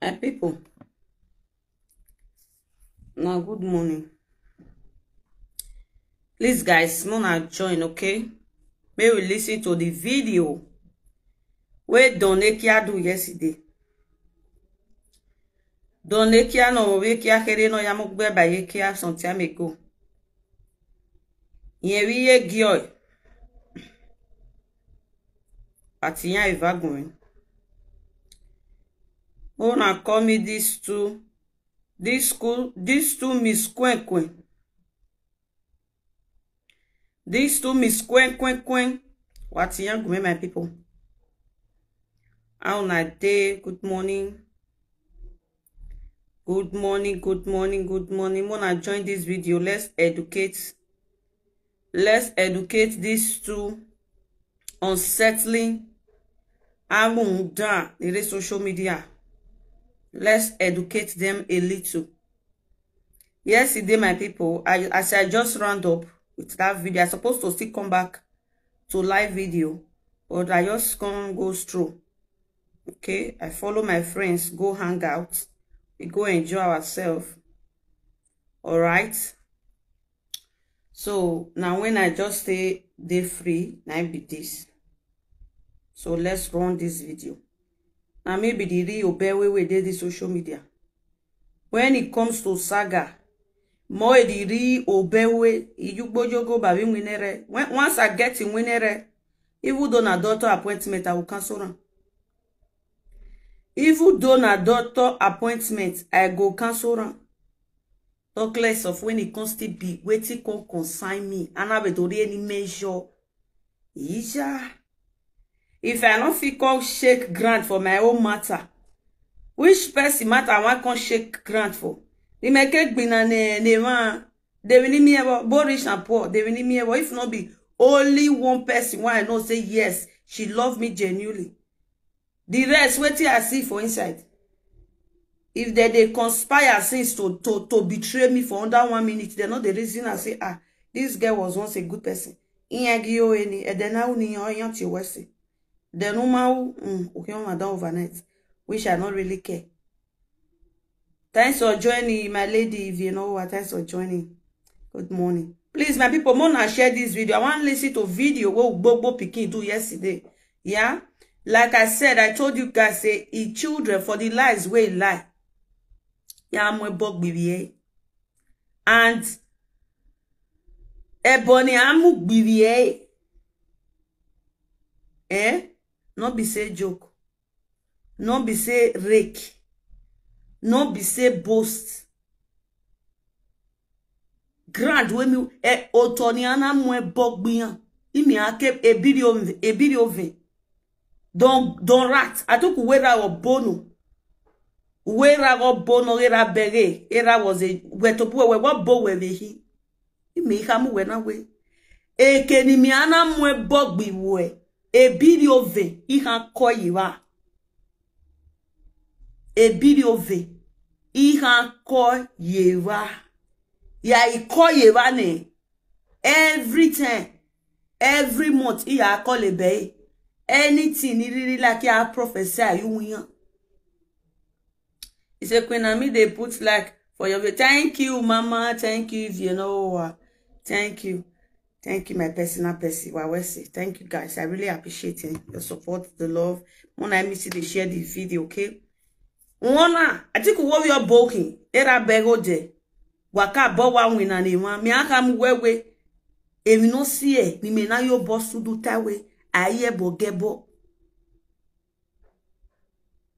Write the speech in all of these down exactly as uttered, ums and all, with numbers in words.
My people, now good morning. Please, guys, una join, okay? May we listen to the video where Don Ekia do yesterday. Don Ekia no Ekia here no ya mo gbe ba Ekia some time ago. Yen wi ye gio. Ati yan ivagun. Una call me these two, these school, these two Miss Quen Quen. These two Miss Quen Quen Quen. What young women, my people? How una dey? Good morning. Good morning, good morning, good morning. Una join this video. Let's educate. Let's educate these two unsettling Amunda in the social media. Let's educate them a little. Yesterday, my people, I, as I just round up with that video, I supposed to still come back to live video, but I just can't go through. Okay, I follow my friends, go hang out, we go enjoy ourselves. All right. So now when I just say they free, now be this. So let's run this video. Now maybe the real bear we did the social media. When it comes to saga, more the real obewe, iyugbojogo babi winere. When once I get in winere, even though na doctor appointment, I will cancel am. Even though na doctor appointment, I go cancel am. Talk less of when it comes to be waiting can consign me. And I will do any measure. Isha. If I no fit come shake ground for my own matter, which person matter I wan come shake ground for? The make gbina ne ne man. They will need me ever, both rich and poor. They will need me ever. If not be only one person why I know say yes, she love me genuinely. The rest, wetin I see for inside. If they dey conspire since to to to betray me for under one minute, they know the reason I say, ah, this girl was once a good person. Iyan gi o eni, ede na uni yan yan ti wesi. Then uma u mm, ukion madam overnight, which I not really care. Thanks for joining, my lady. If you know what, thanks for joining. Good morning. Please, my people, more na share this video. I want to listen to video what Gbogbo Pikin do yesterday. Yeah? Like I said, I told you guys, say, he children for the lies wey he lie. Yeah, I'm a bog baby. And Ebony Amu baby. Eh? Not be say joke. No be say rake. No be say boast. Grand wey mi e otoni ana mu e bogbiyan. Imi ake ebiri ove, ebiri ove. Don don rat. Atuku wera obono. Wera obono era bere. Era was a wetobu we wo bo we vehi. Imi iha mu we na we. Eke ni mi ana mu e bogbi we. Ebiri ove iha koyi wa. Ebiri ove iha koyi wa. Ya ikoyi wa ne. Every time, every month, iya call ebe. Anything ni really like ya prophesy you win. He say, Queen Ami, they put like for your video. Thank you, Mama. Thank you, if you know. Thank you. Thank you, my personal person. Wawesi. Thank you, guys. I really appreciate it. Your support, the love. When I miss it, they share the video, okay? One, I think what we are booking. Era bego de. Waka bo wa wina ni wa. Mi aka mu wewe. Emi no see e. Mi me na yo boss to do tawe. Aye bo gebo.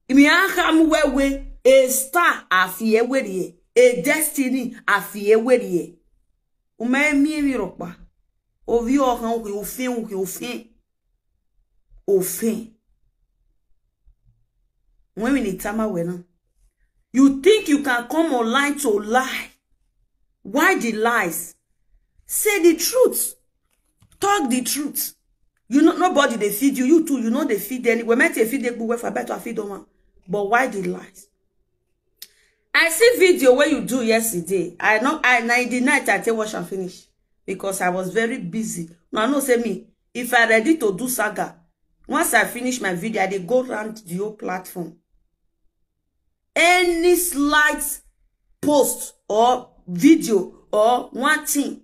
Imi aha mu wewe, a star afie werie, a destiny afie werie. Uma emi emi ropa. Ovi ohan oke ofin oke ofin. Ofin. When we need tama wena. You think you can come online to lie? Why the lies? Say the truth. Talk the truth. You know nobody they feed you. You too, you know they feed anyway. Might they feed the good for better feed on one. But why the lies? I see video where you do yesterday. I know I na in the night I take wash and finish because I was very busy. Now I know say me, if I ready to do saga, once I finish my video, I dey go round the whole platform. Any slight post or video or one thing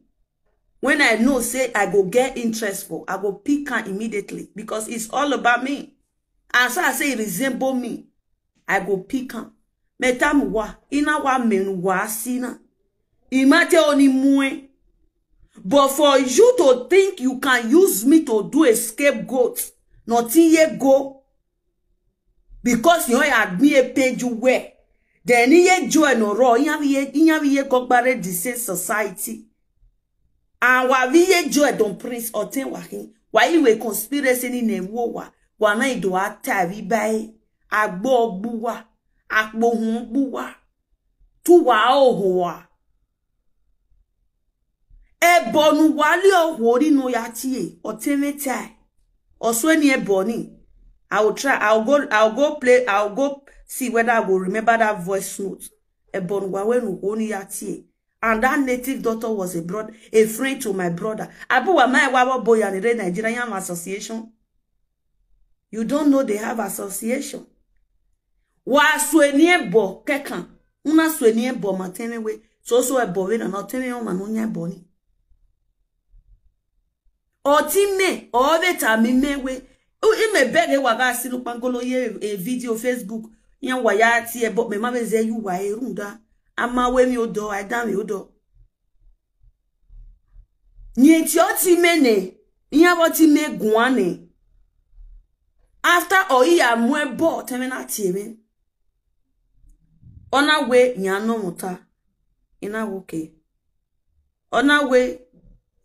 when I know say I go get interest for, I go pick am immediately because it's all about me. As I say, it resemble me. I go pick am. Metamu wa, ina wa menu wa sina. Imate oni mue. But for you to think you can use me to do a scapegoat, nothing ye go. Because you admit a page you wear. Then ye joy no raw. Inya viye, inya viye kogbare the same society. And wa viye joy don prince or ten wa hin. Wa iwe conspiracy ni ne wo wa. Wa na ido ata vi bai. Agbo gbuwa. Akpo hun gbuwa. Tu wa oho wa. Ebonu wali oho ri no ya tie. Or ten me tie. Or so any eboni. I will try. I'll go. I'll go play. I'll go see whether I will remember that voice note. Ebonu wa wenu oni ya tie. And that native doctor was a brother, a friend to my brother. Abu wa mai wa boy and re Nigeria Yam Association. You don't know they have association. Wa suenie bo kekan. Una suenie bo matene we. So so e bo we na no tene o ma no nya bo ni. Oti me, o ve ta mi me we. U ime bege wa ga silu pangolo ye e video Facebook. Yan wa ya ti e bo me ma be ze yu wa e runda. Ama we mi odo, I dan mi odo. Nye ti o ti me ne. Iya bo ti me guane. After o iya mue bo teme na ti eme. Ona we nya no muta. Ina woke. Ona we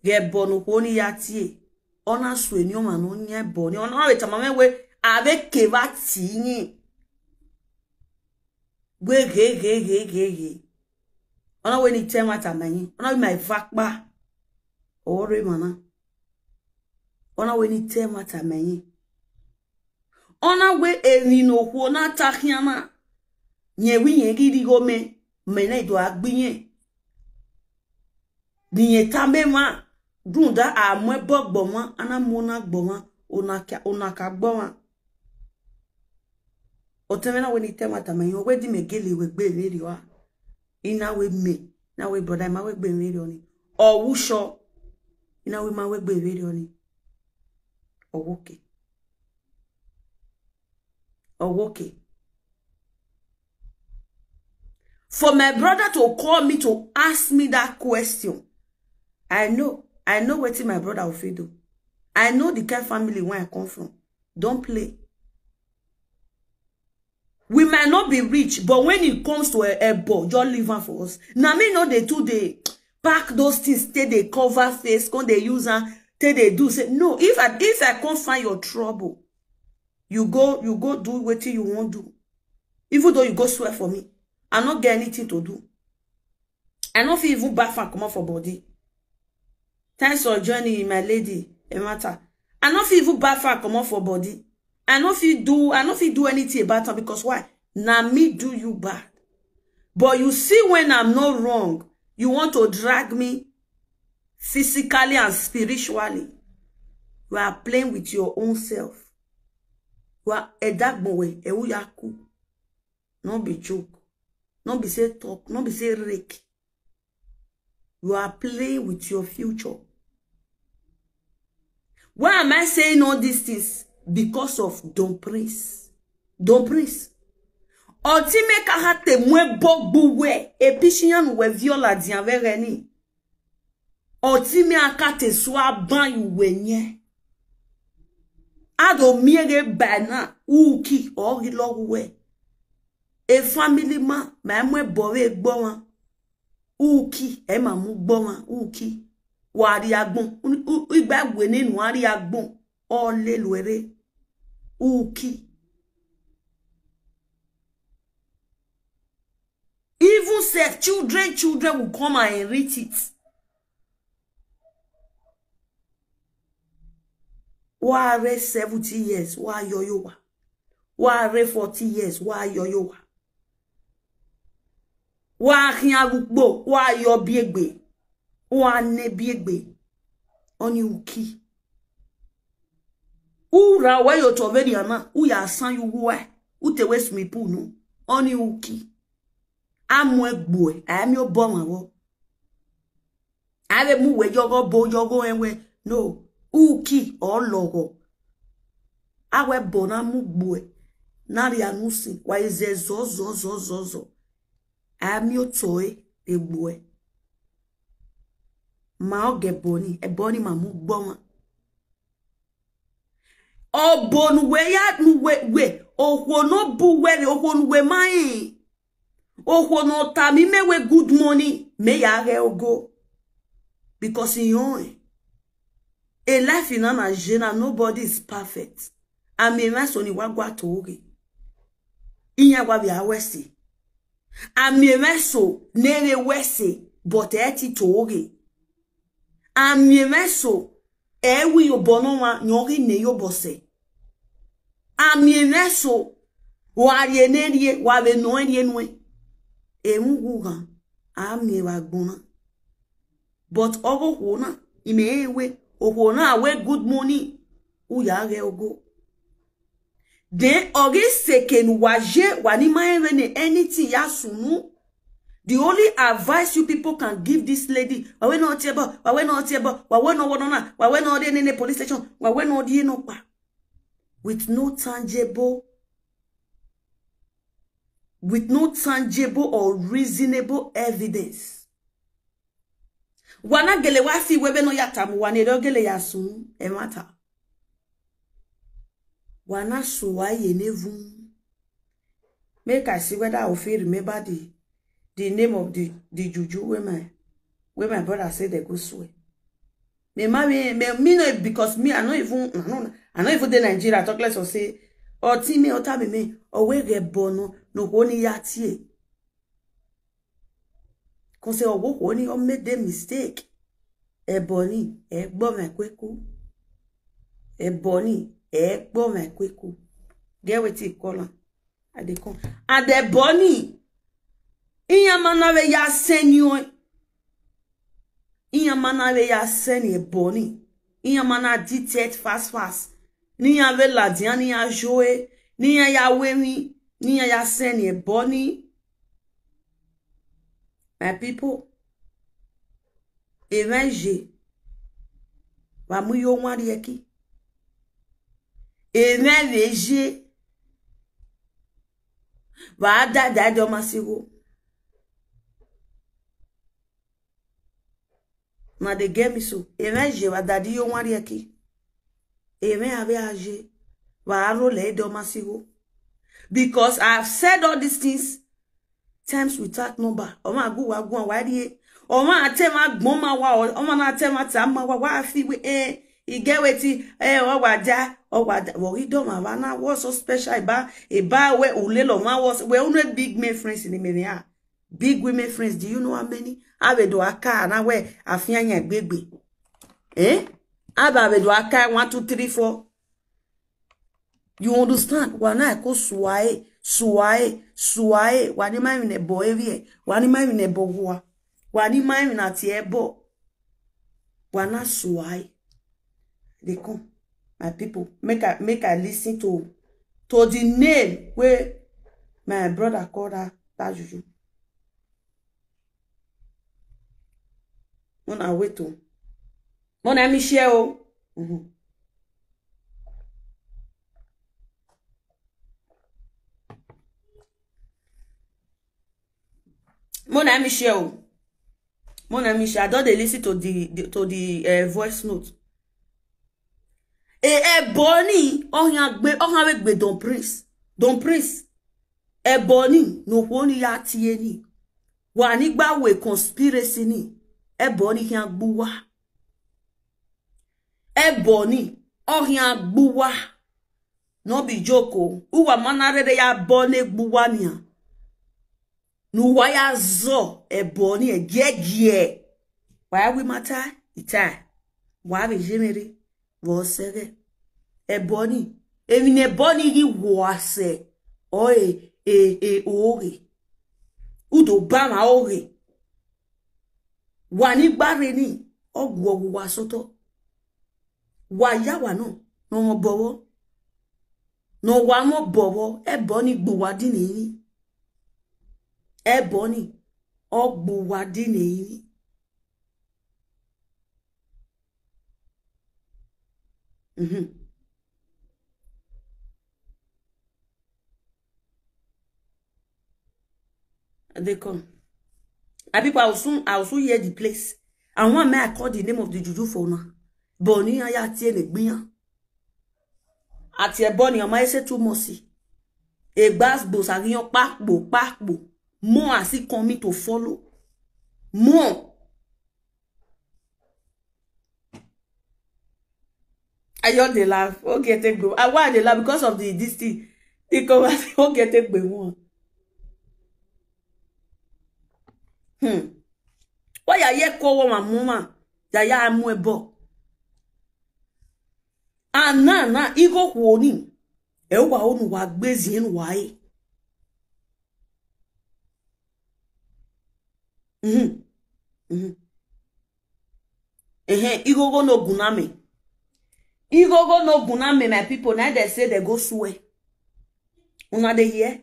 ge bo no ko ni ya tie. Ona sue ni o ma no nye bo ni. Ona we tamame we ave ke va ti ni. We ge ge ge ge ge. Ona we ni tema tamanye. Ona we my vakpa. Ore mana. Ona we ni tema tamanye. Ona we eni no huo na tahiama. Nye wi nye gidi go me. Me na ido agbiye. Ni nye tambe ma. Dunda a mwe bo gbo ma. Ana mo na gbo ma. Ona ka, ona ka gbo ma. Oteme na we ni tema tamanye. We di me gele we gbe me ri wa. Ina we me. Na we brother ma we gbe me ri oni. O wu sho. Ina we ma we gbe me ri oni. O woke. O woke. For my brother to call me to ask me that question, I know. I know wetin my brother will fit do. I know the kind family where I come from. Don't play. We might not be rich, but when it comes to a, a ball, just leave am for us. Now me know they too they pack those things, take they cover face, come they use am, take they do say no. If I if I can't find your trouble, you go you go do wetin you wan do. Even though you go swear for me, I no get anything to do. I no fit even baff am comot for body. Thanks for joining, my lady. E matter. I no fit even baff am comot for body. I no fit do I no fit do anything about am because why? Na me do you bad. But you see when I'm not wrong, you want to drag me physically and spiritually. You are playing with your own self. You are a dark boy, a uyaku. No be joke. No be say talk. No be say rake. You are playing with your future. Why am I saying all these things? Because of Don Prince. Don Prince. Oti me ka ha te mwe bogbu we. E pishiyan we viola di avere ni. Oti me aka te swa ban you we nye. Ado miege bana. Uki. Ogi lo we. E family ma. Ma mwe bore gbo wan. Uki. E ma mu gbo wan. Uki. Wa ri agbon. U- u- Igba we ninu a ri agbon. Ole luere. Uki. Even self children, children will come and inherit it. Wa re seventy years, wa yo yo wa. Wa re forty years, wa yo yo wa. Wa hian rugbo, wa yo biegbe. Wa ne biegbe. Oni uki. U ra wa yo to very ama. U ya san you wa. U te we swimming pool no. Oni uki. Amwe gbue. Ami oboma wo. Ave mu we yogo bo yogo enwe. No. Uki ologo. Awe bona mu gbue. Nari anusi. Wa ize zo zo zo zo zo. Ami otoe egbue. Ma oge boni. Eboni ma mu gboma. Obo nu we ya nu we we. Okwo no bu we re, okwo nu we mai. Okwo no ta mi me we good morning. Me ya re ogo. Because in your a life in an agenda, nobody is perfect. Ami emeso ni wa gwa toge. Inya wa bi awesi. Ami emeso nere wesi, but eti toge. Ami emeso ewi yo bono wa nyogi ne yo bose. Ami emeso wa rie ne rie, wa be no rie no. E mu guga. Ami wa gbona. But ogo hona, ime ewe, ohona we good morning. Uya ge ogo. Then oge second waje, wani ma ewe ne anything ya sunu. The only advice you people can give this lady, wa we no tiebo, wa we no tiebo, wa we no wonona, wa we no de ne police station, wa we no de no pa. With no tangible, with no tangible or reasonable evidence. Wana gele wa fi webe no yata mu wane do gele ya sun e mata. Wana suwa ye nevun. Make I see whether I will fit remember the the name of the the juju where my where my brother said they go swear. Me ma me me me no because me I no even I no I no even dey Nigeria talk less of say or team me or time me or where get born no no go ni ya tie. Kose owo ko ni o make the mistake. Ebony, egbo me kweku. Ebony, egbo me kweku. Get wetin call am. I dey come. And Ebony, iya mana we ya send you. Iya mana we ya send Ebony. Iya mana detect fast fast. Ni ya we ladian, ni ya joe, ni ya ya we mi, ni ya ya send Ebony. My people, evenje, wa mu yo wan rieki. Evenje, wa da da do masigo. Na dey get me so. Evenje, wa da di yo wan rieki. Even ave aje, wa aro le do masigo. Because I've said all these things times without number. Oma agu wa gu wa die. Oma ate ma gbon ma wa, oma na ate ma ta ma wa wa fi we eh. I get wetin eh o wa da, o wa da. Wo ri do ma wa na wo so special ba, e ba we ule lo ma wo we unu big men friends ni me ni a. Big women friends, do you know how many? Ave do aka na we afianya gbegbe. Eh? Ave ave do aka one, two, three, four. You understand? Wa na ko suae, suae, suae. Wa ni ma mi ne bo evie. Wa ni ma mi ne bo gua. Wa ni ma mi na ti ebo. Wa na suae. They come. My people, make I make I listen to to the name where my brother called that that juju. Mona wait o. Mona mi share o. Mhm. Mona mi share o. Mona mi share. I don dey listen to the, the to the uh, voice note. E Ebony ohin agbe ohin we gbe Don Prince. Don Prince. Ebony no wo ni ya tie ni. Wa ni gba we conspiracy ni. Ebony hin agbuwa. Ebony ohin agbuwa. No be joke o. Uwa mana rere ya bone gbuwa ni a. Nu wa ya zo Ebony e gie gie. Wa ya wi mata ita. Wa be jemere. Wo sege. Ebony. Emi ne Ebony gi wo ase. O e e e oge. Udo ba ma oge. Wa ni gbare ni. Ogu ogu wa soto. Wa ya wa no. No mo bowo. No wa mo bowo. Ebony gbuwa di ni ni. Ebony, Ogbuwadinei. Mm-hmm. They come. I people, I will soon, I will soon hear the place. And one man, I call the name of the juju for now. Boni aya tie ne gbiyan. Ati e Boni, ọmọ ese too much. E gbas bo sa giyan pakpo, pakpo. More as he coming to follow. More. I just dey laugh. Okay, take go. I why I dey laugh because of the this thing. The conversation. Okay, take go one. Hmm. Why you here call one mama? Ya ya amu ebo. Ah, na na igo kwoni. E wa onu wa gbezi en wa e. Mm-hmm. Mm-hmm. Eh, igogo no guname. Igogo no guname, my people. Now they say they go swear. Una dey hear?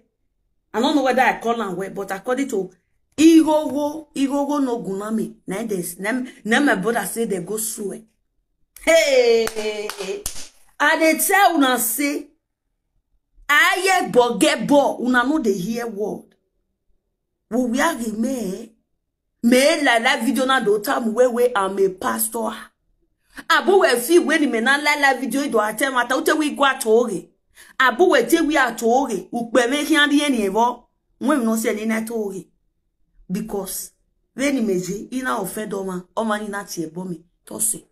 I don't know whether I call am well, but according to igogo, igogo no guname. Now this, now, now my brother say they go swear. Hey, I dey tell una say, I hear boge bo, una no dey hear word. We we are the me. Me la la video na do tam we we am a pastor. Abu we fi we ni me na la la video do atem ata ute we gwa toge. Abu we te we atoge. Ukpe me ki andi eni evo. We no se ni na toge. Because we ni meji ina offend oma, oma ni na tie bomi. Tose.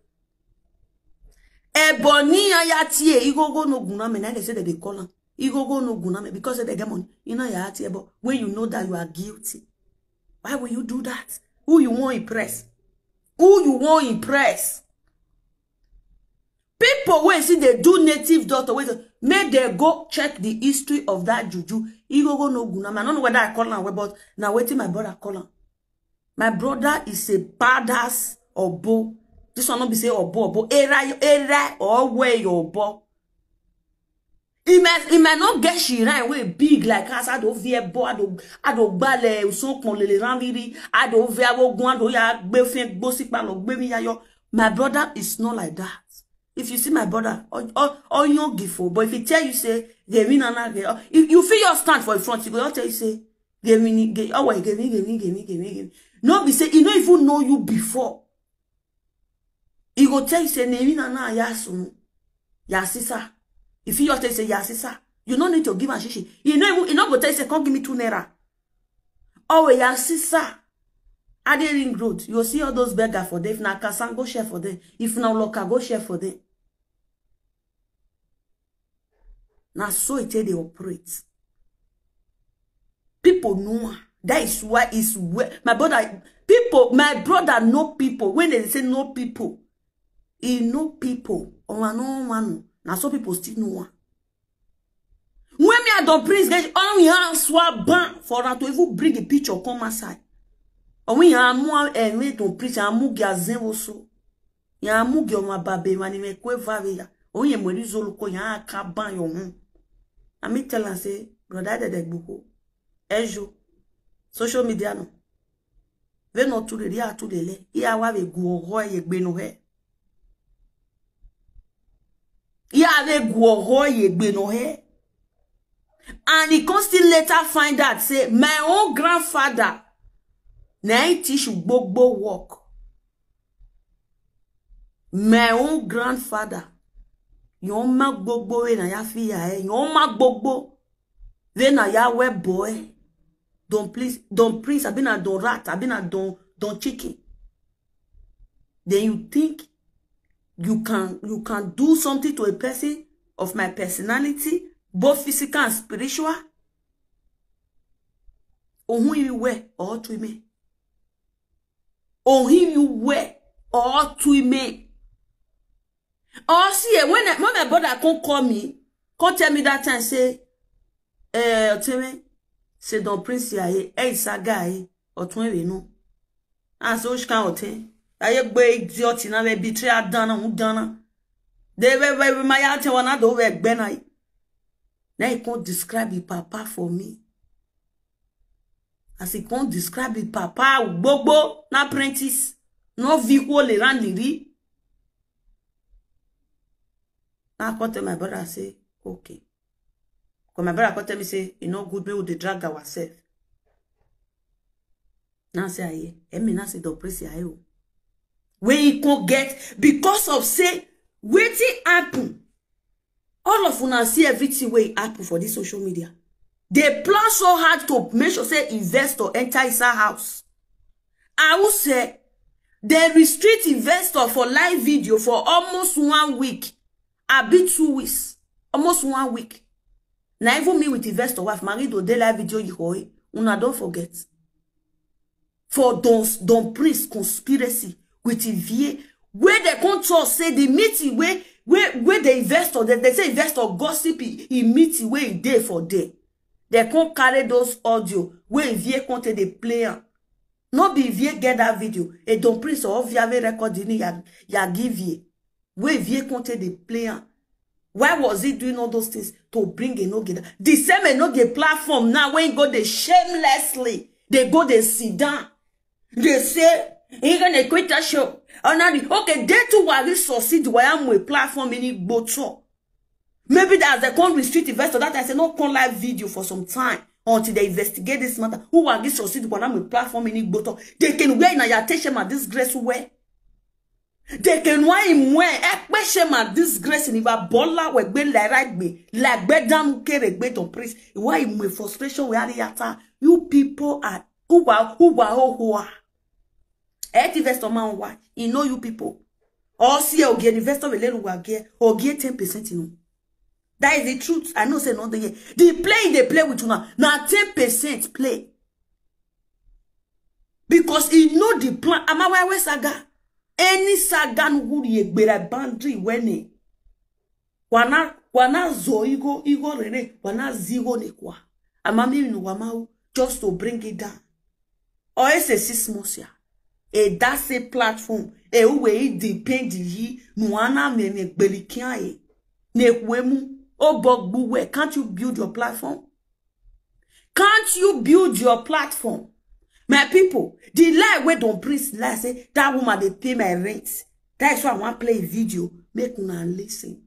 Ebony aya tie, igogo no guname, na they say that they call am. Igogo no guname, because they get money. You know, you are tie, but when you know that you are guilty, why will you do that? Who you want impress? Who you want impress? People wey see they do native doctor, wey say, make they go check the history of that juju. Igogo no guname. I don't know whether I call am well, but now waiting my brother call am. My brother is a badass obo. This one no be say obo, obo. Era, era, or where your obo. He might, he might not get shrine wey big like us. I don't fear bo, I don't, I don't bale, usun kon lele ranviri, I don't fear wo gun, I don't ya gbe fen gbo si pa lo gbe mi ya yo. My brother is not like that. If you see my brother, or, or, or young gifo, but if he tell you say, "Gemi na na ge," or if you feel your stand for the front, he go just tell you say, "Gemi ni, ge, oh, wait, gemi, gemi, gemi, gemi, gemi." No be say he no even know you before. He go tell you say, "Nemi na na ya sunu, ya sisa." If he just tell you say, "Ya sisa," you no need to give am shishi. He no even, he no go tell you say, "Come give me two naira." Oh, ya sisa. At the ring road, you see all those beggars for there. If na Kasan, go share for them. If na Loka, go share for them. Na so it take dey operate. People know am. That is why it's where my brother, people, my brother know people. When they say know people, he know people. Oh, I know one. Na so people still know am. When me I don print get on your swab ban for am to even bring the picture come outside. Or when you are more, eh, me don print, I am more get zen also. Ya mu gi oma babe mani me kwe vave ya. O ye mori zolo ko ya ka ban yo hun. Ami tell am say, "Brother Dede Gbuko, ejo, social media no. Ve no tu le ri atu le le. Iya wa ve gu oho ye gbe no he. Iya ve gu oho ye gbe no he." And he come still later find out say my own grandfather na he teach gbogbo work. My own grandfather, your ma gbogbo we na ya fi ya eh, your ma gbogbo we na ya we boy. Don't please, don't prince, abi na don rat, abi na don, don chicken. Then you think you can, you can do something to a person of my personality, both physical and spiritual? Ohun iwe or to me. Ohun iwe or to me. Or see, eh, when, when my brother come call me, come tell me that time, say, "Eh, Oteme, say don prince ya, eh, eh, is a guy, Otun we no." I say, "Which kind of thing? I gbe idiot na we betray dana, who dana." They we, we, we, my auntie wanna do we gbe na. Now he come describe the papa for me. As he come describe the papa gbogbo na apprentice, no vehicle around the ri. Now I come tell my brother say, okay. Because my brother come tell me say e no good make we dey drag ourselves. Now say aye, emi now say the place aye o. Wey he come get because of say wetin happen. All of una see everything wey happen for this social media. They plan so hard to make sure say investor enter inside house. I will say they restrict investor for live video for almost one week, abi two weeks, almost one week. Na even me with investor wife, Marie do dey live video you hold. Una don't forget. For don don priest conspiracy with Ivie, where they come talk say the meeting where where where the investor they, they say investor gossip he, he meeting where he dey for there. They come carry those audio where Ivie come take dey play am. No be Ivie get that video. A don priest or Viave record in ya ya give ye. Where Ivie come take dey play am. Why was he doing all those things to bring Enoge down? The same Enoge platform now when go dey shamelessly they go dey sit down. They say he gonna quit that show. Only okay, they too were succeed why I'm a platform in Igboto. Maybe that they come restrict investor that I say no come live video for some time until they investigate this matter. Who were this succeed when I'm a platform in Igboto? They can wear na ya take shame and disgrace where. They can why him wear ekpe shame and disgrace in Iva Bola we gbe le right gbe le gbe down kere gbe to priest. Why him with frustration we are yata? You people are who are who are who who are. Eight investor man why? He know you people. Or see Ogie investor will let you get Ogie ten percent you know. That is the truth. I know say not the year. The play they play with you now. Now ten percent play. Because he know the plan. Am I why saga? Any saga no good ye gbera boundary when he. Wana wana zo igo igo rere wana zigo ne kwa. Am I mean wamau just to bring it down. Or it's a six months ya. A that's a platform. A way depend yi nuana me me gbelikian e. Ne kwemu. O bogbu where can't you build your platform? Can't you build your platform? My people, the lie wey don priest lie say that woman dey pay my rent. That's why I wan play a video make una listen.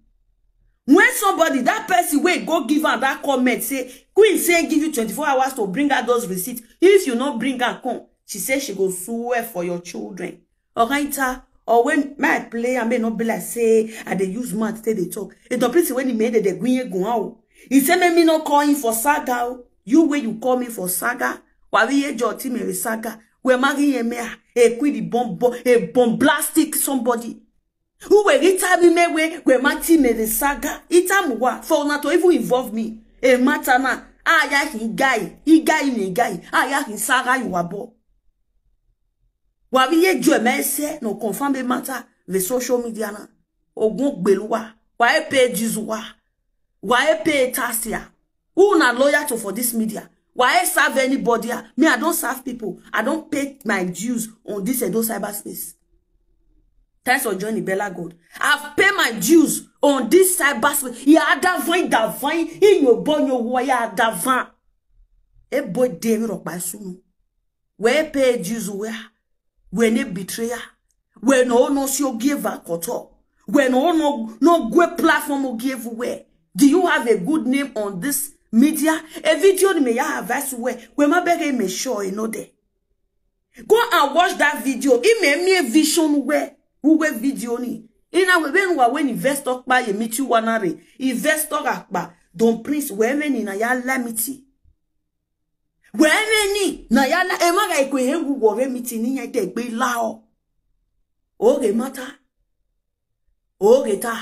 When somebody that person wey go give am that comment say queen say give you twenty-four hours to bring out those receipts, if you no bring am come, she say she go swear for your children. Okaita or when my play and may not be like say I dey use mouth take dey talk. E don pity when he made the green go out. He say make me not call him for saga o. You wey you call me for saga. Wabi ye jo ti mere saga. We magi ye me a quid bomb a bombastic somebody. Who will he tell me me we we ma ti mere saga? Ita muwa for una to even involve me. A matter na aya he guy he guy me guy aya he saga you are bo. Wabi ye jo me say no confirm the matter the social media na. Ogun gbeluwa. Why pay Jesuwa? Why pay Tasia? Who na lawyer to for this media? Why serve anybody? Me, I don't serve people. I don't pay my dues on this Edo cyberspace. Thanks for joining Bella God. I've paid my dues on this cyberspace. He had that vine, that vine, in your born, your warrior, that vine. A boy, David of my soon. Where pay dues where? When a betrayer? When no no si ogie va koto. When no no no gwe platform ogie everywhere. Do you have a good name on this media? A video ni me ya advice where we ma beg me sure you know there. Go and watch that video. He made me a vision where who were video ni. In a way when we when investor by a meet you one are investor akpa don't prince where many na ya lamity. Wee meni na ya la emaga ekwe he wu wore miti ni ya de gbe la o. Oge mata. Oge ta.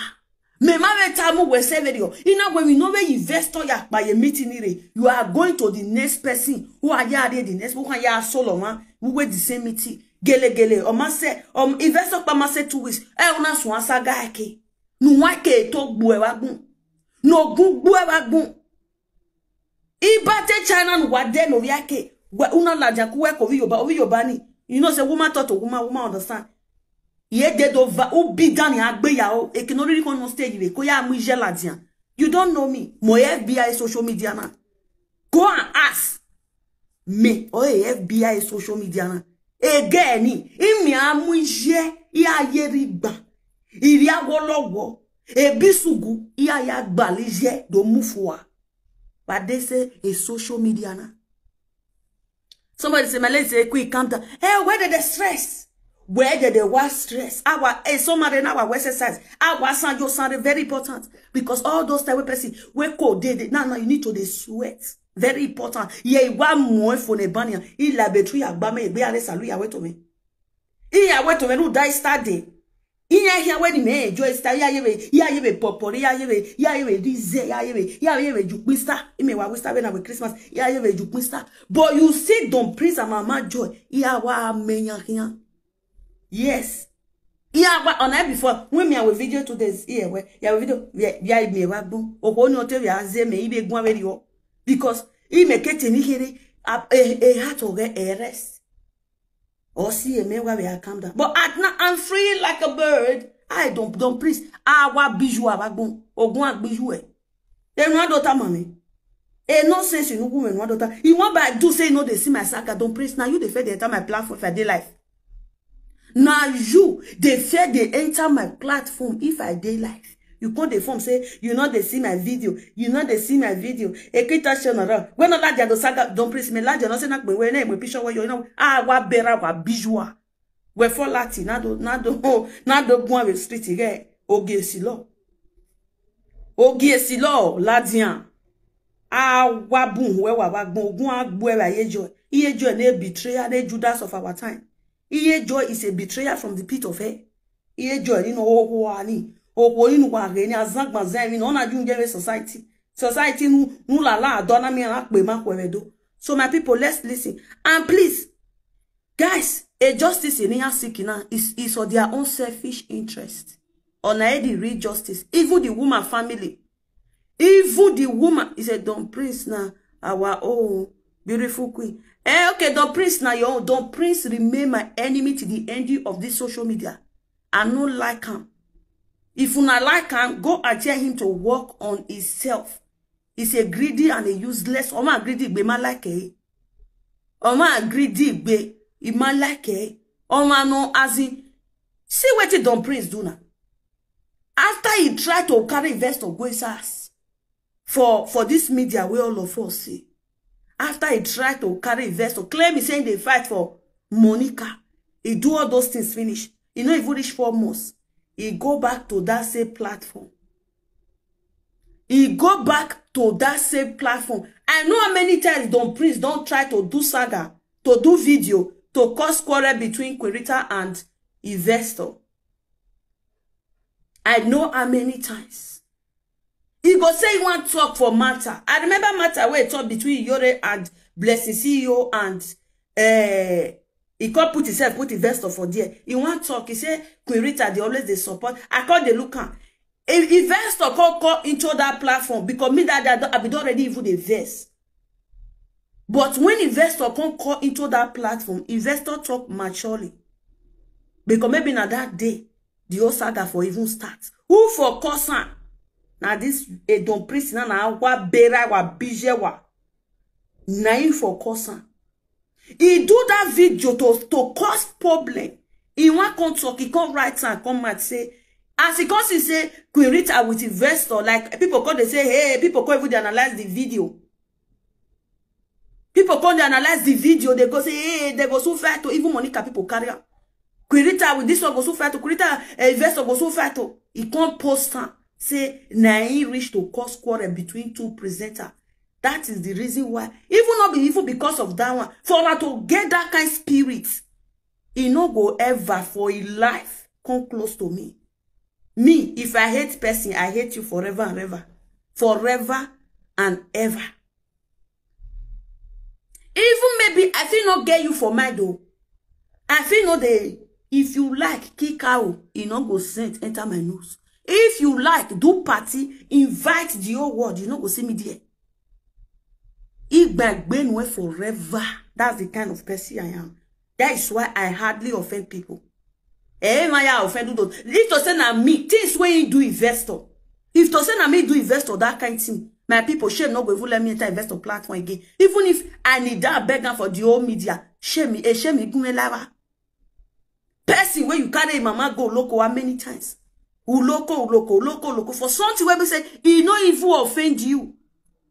Me ma we ta mu we severio. Ina we we no we investor ya pa ye miti ni re. You are going to the next person who are ya the next who can ya solo ma. Who we the same miti. Gele gele. O ma se um investor pa ma se two weeks. E una so asaga eke. Nu wa ke to gbu e wa gun. No gun gbu e wa gun. Ibate China nu wa de no yake. Una la jaku we ko vi yoba ovi yoba ni. You know say woman talk to woman, woman understand. Ye de do va u bi dan ya gbe ya o. E ke no ri ko no stage we ko ya mu je la dian. You don't know me. Mo F B I social media na. Go and ask. Me or a F B I social media na. Again, imi amu ije ya yeri gba. Iri agwolowo. Ebisugu ya ya gbali je do mufua. But they say a social media na. Somebody say, "My lady say, quick, calm down." Hey, where did the stress? Where did the what stress? Our eh, somebody in our west side. Our sound, your sound is very important because all those type of person we call they, they now now you need to the sweat. Very important. Yeah, one more for the banner. He la betri agbame be are salu ya wait to me. He ya wait to me no die start day. Iya here when me enjoy style ya yebe ya yebe popori ya yebe ya yebe dize ya yebe ya yebe jukpista. Ime wa wista when we Christmas ya yebe jukpista. But you see Don Prince and Mama Joy. Iya wa menya here. Yes. Iya wa on I before when me our video today is here where ya video ya me wa gbo. Oho ni o te ya ze me ibe gwa very o. Because he make it ni here a a heart of a rest. Or see a man where I calm down. But at now I'm free like a bird. I don't don't please. Awa biju abagbon. Ogun agbiju e. They no daughter mommy. A nonsense you know woman no daughter. You want by do say no they see my saga don't please. Now you defend the entire my platform if I dey life. Now you defend the enter my platform if I dey life. You come dey form say you no dey see my video. You no dey see my video. Ekita Shonara. When no like the saga don't please me like no say na pe we na we picture we you know. Ah wa bera wa bijua. We for lati na do na do na do gwa we street ge. Ogi esilo. Ogi esilo ladian. Ah wa bun we wa wa gbon ogun agbo e wa yejo. Iyejo na betrayer na Judas of our time. Iyejo is a betrayer from the pit of hell. Iyejo ni no oho ani. Oho ni wa re ni azangban zan mi no na ju nje society. Society nu nu la la do na mi na pe ma ko we do. So my people, let's listen. And please, guys, a justice in Niya Sikina is is for their own selfish interest. On the real justice, even the woman family, even the woman is a Don Prince now, our own beautiful queen. Eh, okay, Don Prince now your own. Don Prince remain my enemy to the end of this social media. I no like him. If una like him, go and tell him to work on himself. He's a greedy and a useless. Oma greedy be my like eh. Oma greedy be he my like eh. Oma no as in see what Don Prince do now. After he tried to carry investor go his ass for for this media where all of us see. After he tried to carry investor, claim he saying they fight for Monica. He do all those things finish. He not even reach four months. He go back to that same platform. He go back to that same platform. I know how many times Don Prince don't try to do saga, to do video, to cause quarrel between Quirita and investor. I know how many times. He go say he want talk for matter. I remember matter where he talk between Yore and Blessing C E O and uh, he come put himself, put investor for there. He want talk. He say Queen Rita they always they support. I call the look am. If investor come come into that platform because me that day I be don already even dey vex. But when investor come come into that platform, investor talk maturely. Because maybe na that day the whole saga for even start. Who for cause am? Na this Edon priest na na wa bera wa bijewa. Na him for cause am. He do that video to to cause problem. He wan come talk, he come write and come out say, as he come see say Queen Rita with investor, like people come they say, hey, people come even dey analyze the video. People come dey analyze the video, they go say, hey, they go so far to even Monica people carry am. Queen Rita with this one go so far to Queen Rita uh, investor go so far to. He come post am say na he reach to cause quarrel between two presenter. That is the reason why even not be even because of that one for her to get that kind spirit, he no go ever for his life come close to me. Me, if I hate person, I hate you forever and ever, forever and ever. Even maybe I fit not get you for mind though. I fit not dey. If you like kick out, e no go sent enter my nose. If you like do party, invite the whole world, you no go see me there. Igbagbenue forever. That's the kind of person I am. That is why I hardly offend people. Eh, my I offend those. If to say na me, things wey he do investor. If to say na me do investor, that kind thing. My people, shame no go even let me enter investor platform again. Even if I need that beggar for the whole media, shame me, eh, shame me, gume lara. Person where you carry mama go loco how many times? Uloko, uloko, uloko, uloko. For something where we say, he no even offend you.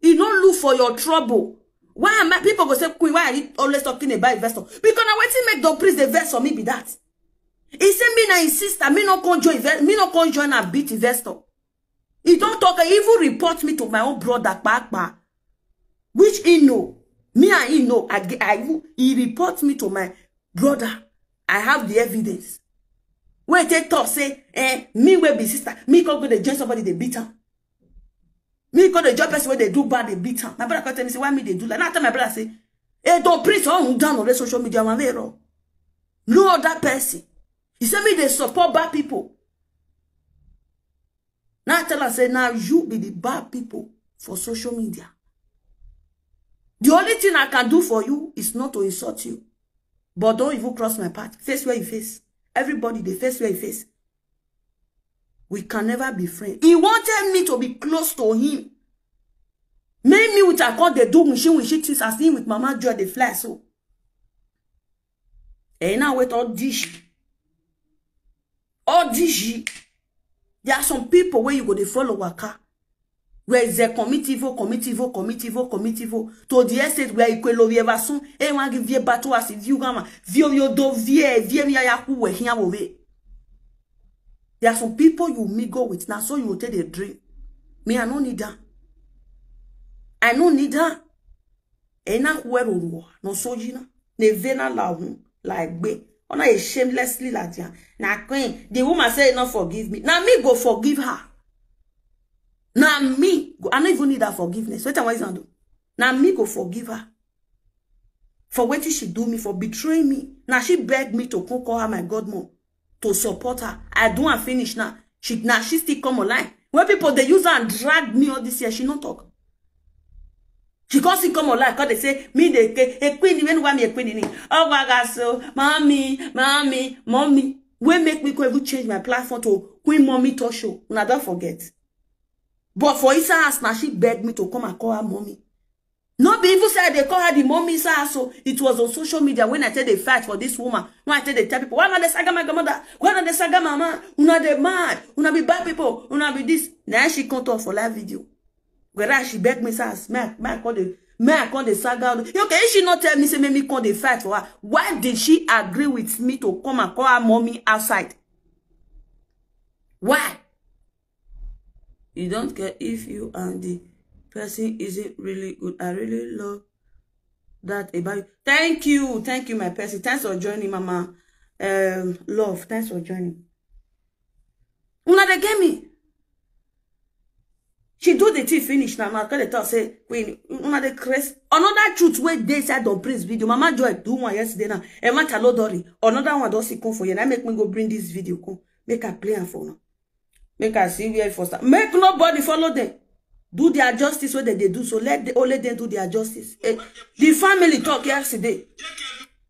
He no look for your trouble. Why am I, people go say, Queen, why are you always talking about investor? Because now wetin make the priest the verse for me be that. He say me na his sister, me no come join inve-, me no come join and beat investor. He don't talk, he even report me to my own brother, Papa. Which he know. Me and he know. I, I, he report me to my brother. I have the evidence. When they talk, say, eh, me will be sister. Me go go dey join somebody, they beat her. Me go dey join person where they do bad, they beat her. My brother come tell me, say, why me they do like? Now I tell my brother, say, eh, don't preach on down on the social media, one way wrong. No other person. He said me they support bad people. Now I tell her, say, now you be the bad people for social media. The only thing I can do for you is not to insult you. But don't even cross my path. Face where you face. Everybody, they face where you face. We can never be friends. He wanted me to be close to him. Make me with a call, they do wishy wishy things as him with Mama Joy, they fly so. And now with all this, all this, there are some people where you go, they follow waka. Where is the committee vote, committee vote, committee vote, committee vote? To the extent where you kwelo ever soon, eh, want give you battle as if you gama, view your do vie, vie mi ya ku we here we. There are some people you mingle with now, so you take a drink. Me, I no need that. I no need that. Ena kuero ruo no sojina ne vena la hun la egbe. Ona e shamelessly la dia. Na queen, the woman say no forgive me. Na me go forgive her. Na me go, I no even need her forgiveness. What am I gonna do? Na me go forgive her for what she do me, for betraying me. Now she begged me to come call her my godmom to support her. I do and finish now. She now she still come online. When people they use her and drag me all this year, she no talk. She can't see come online, cause they say me they a queen when why me a queen in it. Oh my God, so mommy, mommy, mommy. When make me go even change my platform to Queen Mommy Talk Show? Una don't forget. But for Isa house now, she begged me to come and call her mommy. No be even say they call her the mommy Isa house. So it was on social media when I tell they fight for this woman. When I tell they tell people, why not the saga my grandmother? Why not the saga mama? Una they mad. Una be bad people. Una be this. Now she come talk for live video. Whereas she beg me, say, may I, may I call the, may I call the saga? Okay, if she not tell me, say, make me call the fight for her. Why did she agree with me to come and call her mommy outside? Why? You don't care if you and the person isn't really good. I really love that about you. Thank you. Thank you, my person. Thanks for joining, Mama. Um, love. Thanks for joining. Una dey get me. She do the thing finish now. Now, tell the talk say, Queen, una dey craze. Another truth wey dey inside Don Prince video. Mama Joy do one yesterday now. Emma Talodori. Another one don see come for you. And I make me go bring this video come. Make I play am for now. Make I see where for start. Make nobody follow them. Do their justice where they, they do. So let the, only them do their justice. Eh, the family talk yesterday.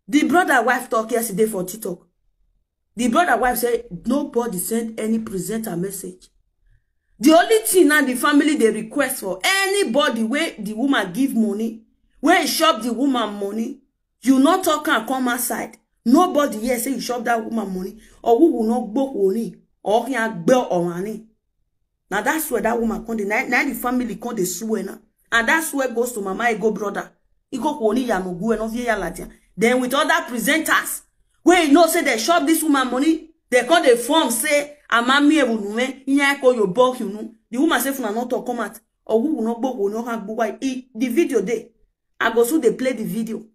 The brother wife talk yesterday for TikTok. The brother wife say nobody send any presenter message. The only thing now the family they request for anybody where the woman give money, where he shop the woman money, you not talk and come outside. Nobody here say you shop that woman money or who will not go money or can go or money. Now that's where that woman come dey. Now, now the family come dey sue now. And that's where goes to Mama Ego brother. Ego kwoni ya no gu eno vie ya latia. Then with other presenters, where you know say they shop this woman money, they call the form say, "Amami ewu nume, inya ko yo bok you nu." The woman say, "Funa not to come out." Or who will not go, will not have go. Why? E, the video dey. I go so they play the video.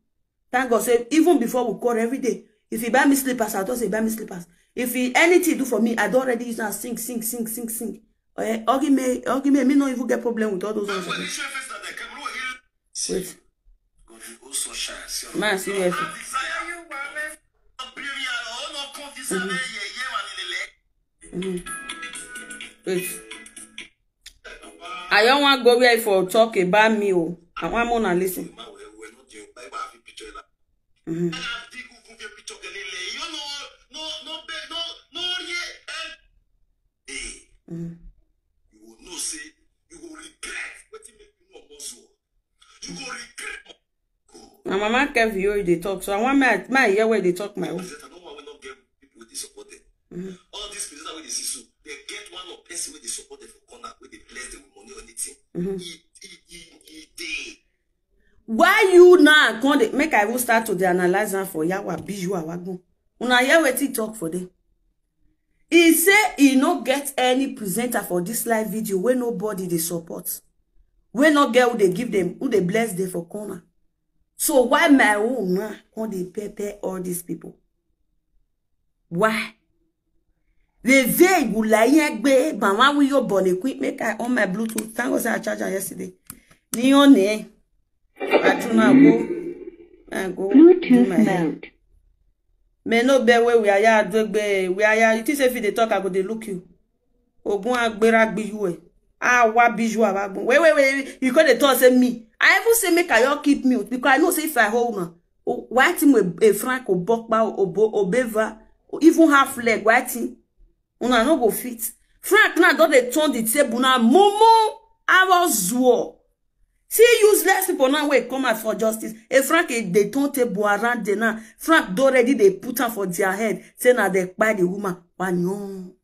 Thank God say even before we call every day, if he buy me slippers, I don't say buy me slippers. If he anything do for me, I don't already use and sing, sing, sing, sing, sing. Eh, Ogi me, Ogi me, me no even get problem with all those ones. Wait. Man, see where. Mm-hmm. Wait. I don't want go where for talk about me. Oh, I want more than listen. Mm-hmm. Mm-hmm. You will know say you will regret wetin make Mama Kevin, you dey talk. So I want my my hear where they talk my own. Presenter, no one wey no get people wey dey support them. All these presenters wey dey see so, they get one of person wey dey support them for corner, wey dey bless them with money or anything. E e e e dey. Why you now come dey make I even start to dey analyze am for Yawa Biju Awagun? Una hear wetin he talk for there. He say he no get any presenter for this live video wey nobody dey support, wey no get who dey give them, who dey bless them for corner. So why my own now come dey pepper all these people? Why? The veil you like gbe mama we your body quick make I on my Bluetooth. Thank God say I charge am yesterday. Ni on eh. I try na go. I go do my hair. Me no be where we are ya do gbe we are ya. You think say if you dey talk I go dey look you. Ogun agbera gbe you eh. Ah, wa Biju Awagun. Wait, wait, wait. You call the talk say me. I even say make I all keep mute because I know say if I hold now, oh, why team a, a Frank Obokba Obo Obeva or even half leg, why team? Una no go fit. Frank now don dey turn the table now. Momo, I was war. See useless people now wey come out for justice. A Frank e dey turn table around there now. Frank don already dey put am for their head. Say na dey kpai the woman. Wa no.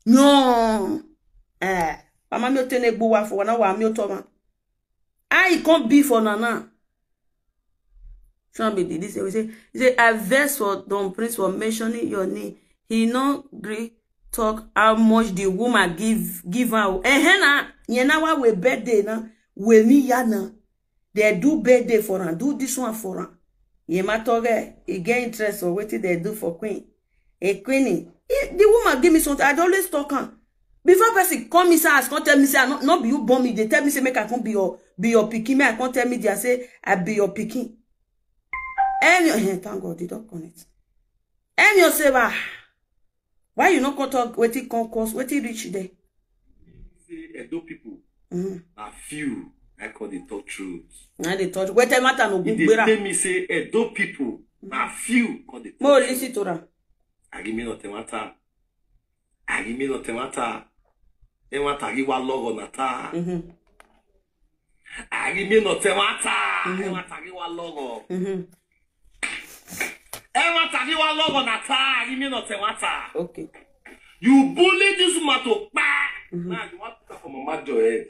No. Eh. Mama mi o tene gbo wa for na wa mi o to ma. I come be for na na. Some be this we say, he say I vex for Don Prince for mentioning your name. He no gree talk how much the woman give give am. Eh, eh, na. Yẹn na wa we birthday na. We mi ya na. They do birthday for am, do this one for am. Yẹn ma talk eh, he get interest for wetin they do for queen. A queen, he, the woman give me something. I dey always talk am. Before person come inside house, come tell me say I no, no be you born me. They tell me say make I come be your be your pikin. Me I come tell me they say I be your pikin. Any eh, thank God they don't connect. Any say bah, why you no come talk wetin come cause wetin reach there? Say Edo people na few I call the talk truth. Na dey touch. Wetin matter no E good dey gbera. Tell me say Edo people na few call the Mo talk listen to am. Agimi no temata. Agimi no temata. Temata gi wa logo na ta. Agimi no temata. Temata gi wa logo. Temata gi wa logo na ta. Agimi no temata. Okay. You bully this woman to pa. Now you want to for Mama Joy.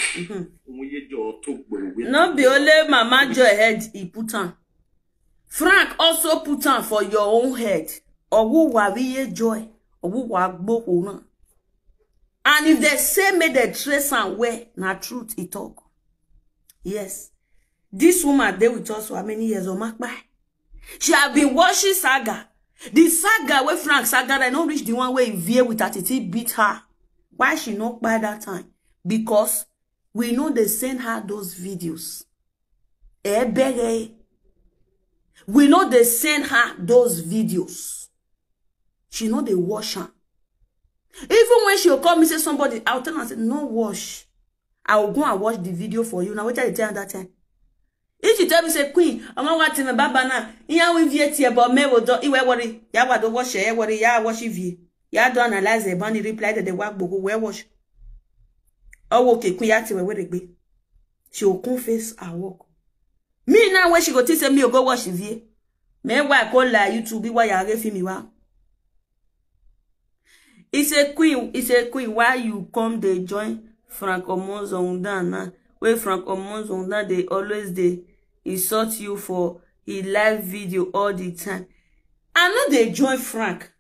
Umuye jo to gboro. No be only Mama Joy head he put on. Frank also put on for your own head. Owu wariye joy. Owu wa gboko na. And if they say make they trace am well, na truth he talk. Yes. This woman dey with us for how many years? Omakpa. She have been watching saga. The saga wey Frank saga, I no reach the one wey Vie with Atiti beat her. Why she no kpai that time? Because we no dey send her those videos. Ebere. We no dey send her those videos. She no dey watch am. Even when she go call me say somebody, I will tell am say no watch. I will go and watch the video for you. Na wetin I dey tell am that time. If she tell me say queen, omo wa ti me baba na, iya we Vie ti e bo me wo do iwe worry. Ya wa do watch e worry, ya watch Vie. Ya do analyze e bani reply the wa gbogbo we watch. Oh okay, queen ya ti we we regbe. She will come face her work. Me now when she go think say me go watch Vie. Me why call la YouTube why ya re fi mi wa. He say queen, he say queen, why you come dey join Frank Omonzondan now? Wey Frank Omonzondan dey always dey insult you for he live video all the time. I no dey join Frank,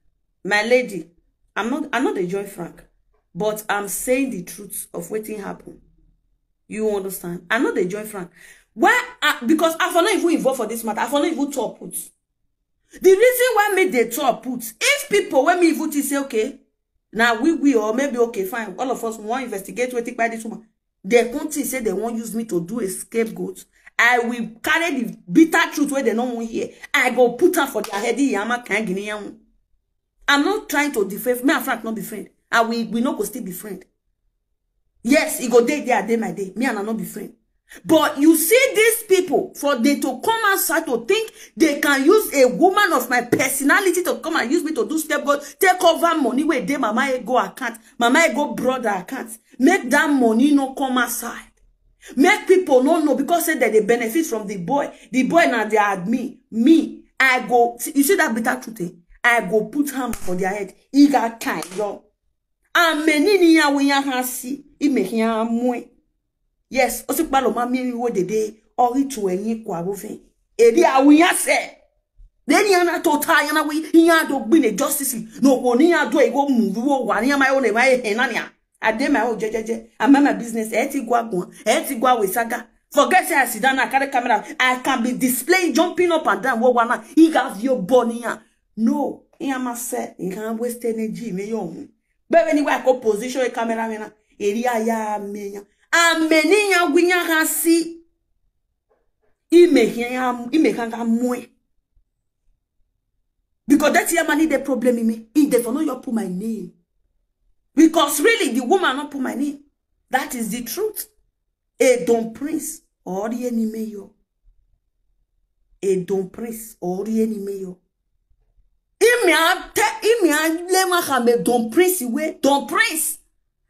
my lady. I'm not I no dey join Frank, but I'm saying the truth of wetin happen. You understand? I no dey join Frank. Why? I, because I for not even involved for this matter. I for not even talk put. The reason why me dey talk put, if people when me even think say okay, now we we or maybe okay fine, all of us we wan investigate wetin kpai this woman. They come think say they wan use me to do a scapegoat. I will carry the bitter truth wey they no wan hear. I go put am for their head. Iyama kan gini yan. I'm not trying to defame. Me and Frank not be friend, and we we no go still be friend. Yes, he go day there, day my day. Me and I not be friend. But you see these people, for they to come outside to think they can use a woman of my personality to come and use me to do scapegoat, take over money where they mama e go account, mama e go brother account, make that money no come outside. Make people no know because say that they benefit from the boy. The boy na their admin. Me, I go. You see that bitter truth, eh? I go put hand for their head. He got kind, yo. And many ni ya we ya ha si. He make ya mwe. Yes, osi palo ma mi wo dede. Ori tu enyi kwa bofe. Edi awiya se. Then yana to ta yana we ya do gbin justice. No, oni ya do ego move wo wa ni ya my own, my henania. I dey my own jejeje. I mind my business. Eti gwa gwa. Eti gwa we saga. Forget say I sit down, I carry camera. I can be displaying, jumping up and down. What one? He got your bonnie. No, he am a set. He can't waste energy. Me young. But anyway, I go position a camera. Me na area ya me ya. And many ya winya ha si. He may hear him. He may hang a mwe. Because that's your money the problem in me. He dey for no you put my name. Because really the woman not put my name. That is the truth. A don prince or the enemy yo. A don prince or the enemy yo. Imi a te imi a lema ha me don prince we don prince.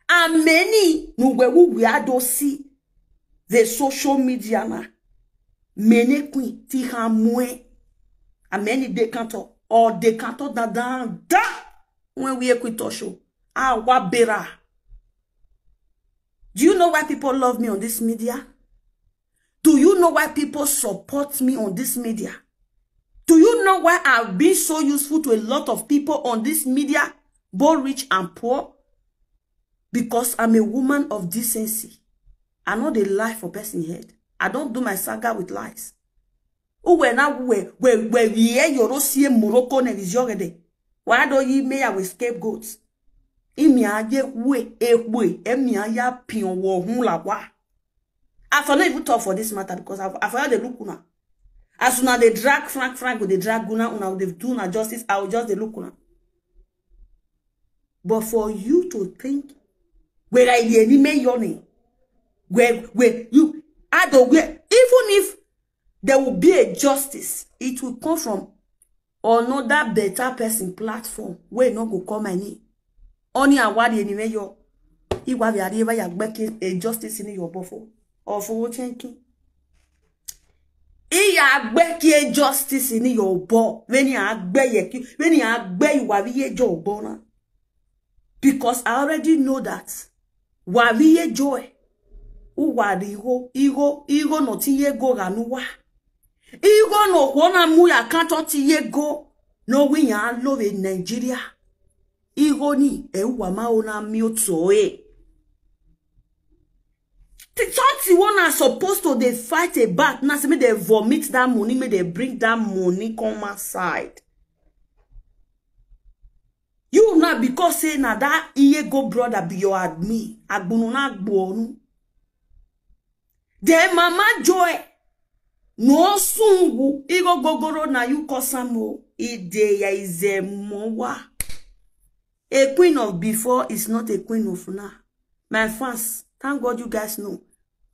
And many no we we are do see the social media na. Many queen ti ha mwe. And many decanter or decanter da da da. When we equito show, ah, wa bera. Do you know why people love me on this media? Do you know why people support me on this media? Do you know why I've been so useful to a lot of people on this media, both rich and poor? Because I'm a woman of decency. I know they lie for person head. I don't do my saga with lies. Who were now where where where we hear your Rosie Morocco and is your day? Why don't you may have scapegoats? Imi aye we e we emi aya pion wo hun la wa. I for not even talk for this matter because I I for the look una. As una dey drag Frank Frank go dey drag una una dey do una justice. I will just dey look una. But for you to think where I the enemy yoni where where you I don't where even if there will be a justice, it will come from another better person platform wey no go call my name. Only award anywhere you iwa bi ari ever ya gbeke a justice in your bofo or for chenki. Iya gbeke a justice in your bo when you agbe yeki when you agbe iwa bi ye jo bona. Because I already know that wa bi ye joy. U wa ri igo igo igo no ti ye go ganuwa. Igo no kwona mu ya kanto ti ye go no wi ya lo we Nigeria. Igo ni e wa ma ona mi o to e. Something one are supposed to they fight a back now. Say me they vomit that money, me they bring that money come outside. You now because say now that iye go brother be your admin. Agbunu na gbonu. Then mama joy. No sungu igo gogoro na you cause am o. Ideya is a mowa. A queen of before is not a queen of now. My fans, thank God you guys know.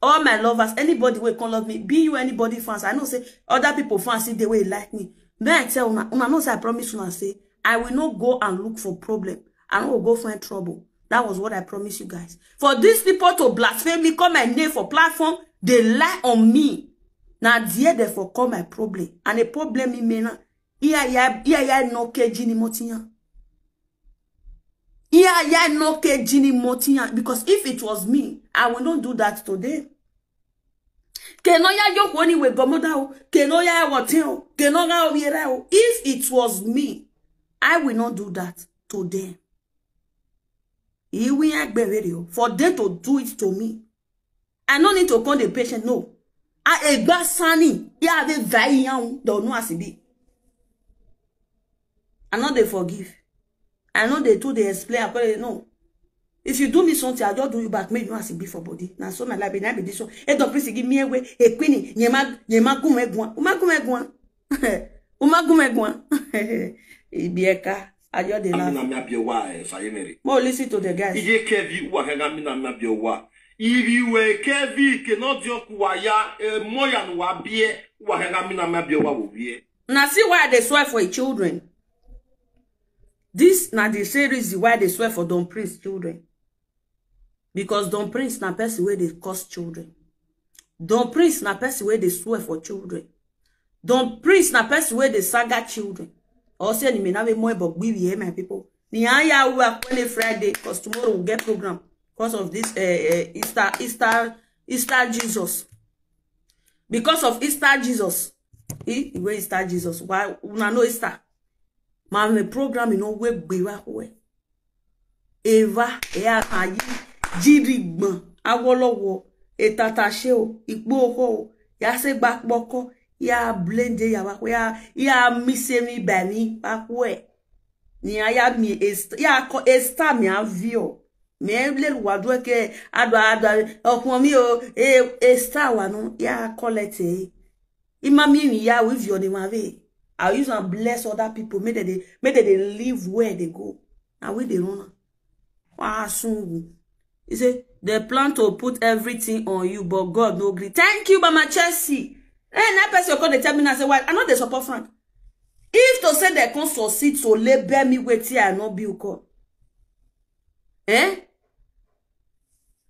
All my lovers, anybody will come love me, be you anybody fans. I know say other people fans see the way like me. May I tell una, una know say I promise una say I will not go and look for problem. I no go find trouble. That was what I promised you guys. For these people to blaspheme me, call my name for platform, they lie on me. Now there they for call my problem. And a problem in me now. Iya ya iya ya no keji ni motiyan. Iya ya no keji ni motiyan because if it was me, I will not do that today. Keno ya yo kwoni we gomoda o, keno ya wotin o, keno ga o yere o. If it was me, I will not do that today. Iwi ya gbevere o for them to do it to me. I no need to call the patient, no. I egba sani ya ave vai yan do no asibi. I no dey forgive. I no dey too dey explain. I no. If you do me something, I just do you back. Make you no asibi for body. Now so my life be now be this one. Hey, don't please give me away. Hey, Queenie, nyema nyema gume guan. Uma gume guan. Uma gume guan. Ibieka. I just dey laugh. Amina mi abiewa eh fayemere. Mo listen to the guys. Iye kevi wa hanga mina mi abiewa. Iri we kevi ke no dio kuwa ya eh, moya no wa bie wa hanga mina mi abiewa wo bie. Now see why they swear for children. This na the same reason why they swear for Don Prince children. Because Don Prince na person where they cause children. Don Prince na person wey dey swear for children. Don Prince na person wey dey saga children. Or say ni me na we more but we here, my people. Ni aya we are on Friday because tomorrow we get program because of this uh, uh, Easter Easter Easter Jesus. Because of Easter Jesus. He wey Easter Jesus. Why una know Easter? Ma me program you know we gbe wa we. Eva e a kan yi jiri gbon awolowo e tata se o ipo oko o ya se gba poko ya blende ya wa ya ya mi se mi ba mi pa ko e ni aya mi est ya ko esta mi avio me le wa do ke adwa adwa okun mi o e esta wa no ya collect e ima mi mi ya we vio ni ma ve I use and bless other people make they dey make they dey live where they go and we dey run am. Wa sungu. He say they plan to put everything on you, but God no gree. Thank you, Mama Chelsea. Hey, that person come dey tell me now say why I no dey support Frank. If to say they come succeed to label me wetin I no be uko. Eh?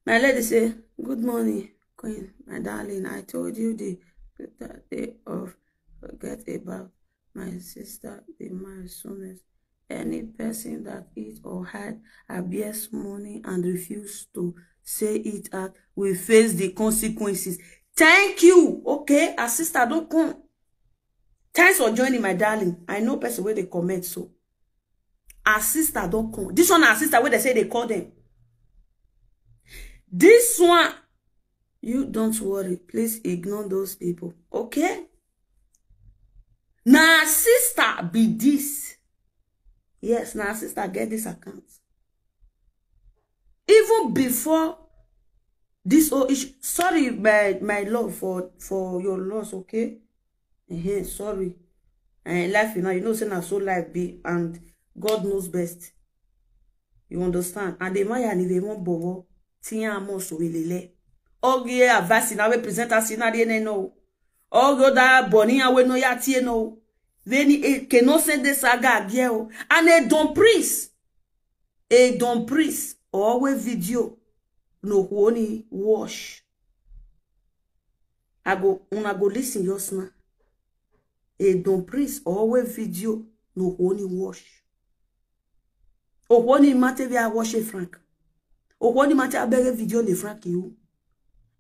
My lady say, "Good morning, Queen, my darling. I told you the better day of forget about my sister, the my soonest. Any person that eat or hide abuse money and refuse to say it out will face the consequences." Thank you. Okay, our sister don't come. Thanks for joining, my darling. I know person where they comment so. Our sister don't come. This one, our sister where they say they call them. This one, you don't worry. Please ignore those people. Okay? Now, sister be this. Yes, now sister get this account. Even before this whole issue. Sorry, my my love for for your loss, okay? Uh-huh, sorry. And life, you know, you know, say na so life be, and God knows best. You understand? And the man and the one bobo, tiya mo so lele. Ogie avasi na we present us in the no. Ogo da boni awe no ya tie no. Veni e ke no se de saga agie o. And a don priest. A don priest. Or we video. No who only wash. I go una go listen just now. A don priest. Or we video. No who only wash. Ohoni mate via wash a Frank. Ohoni mate abeg video the Frank you.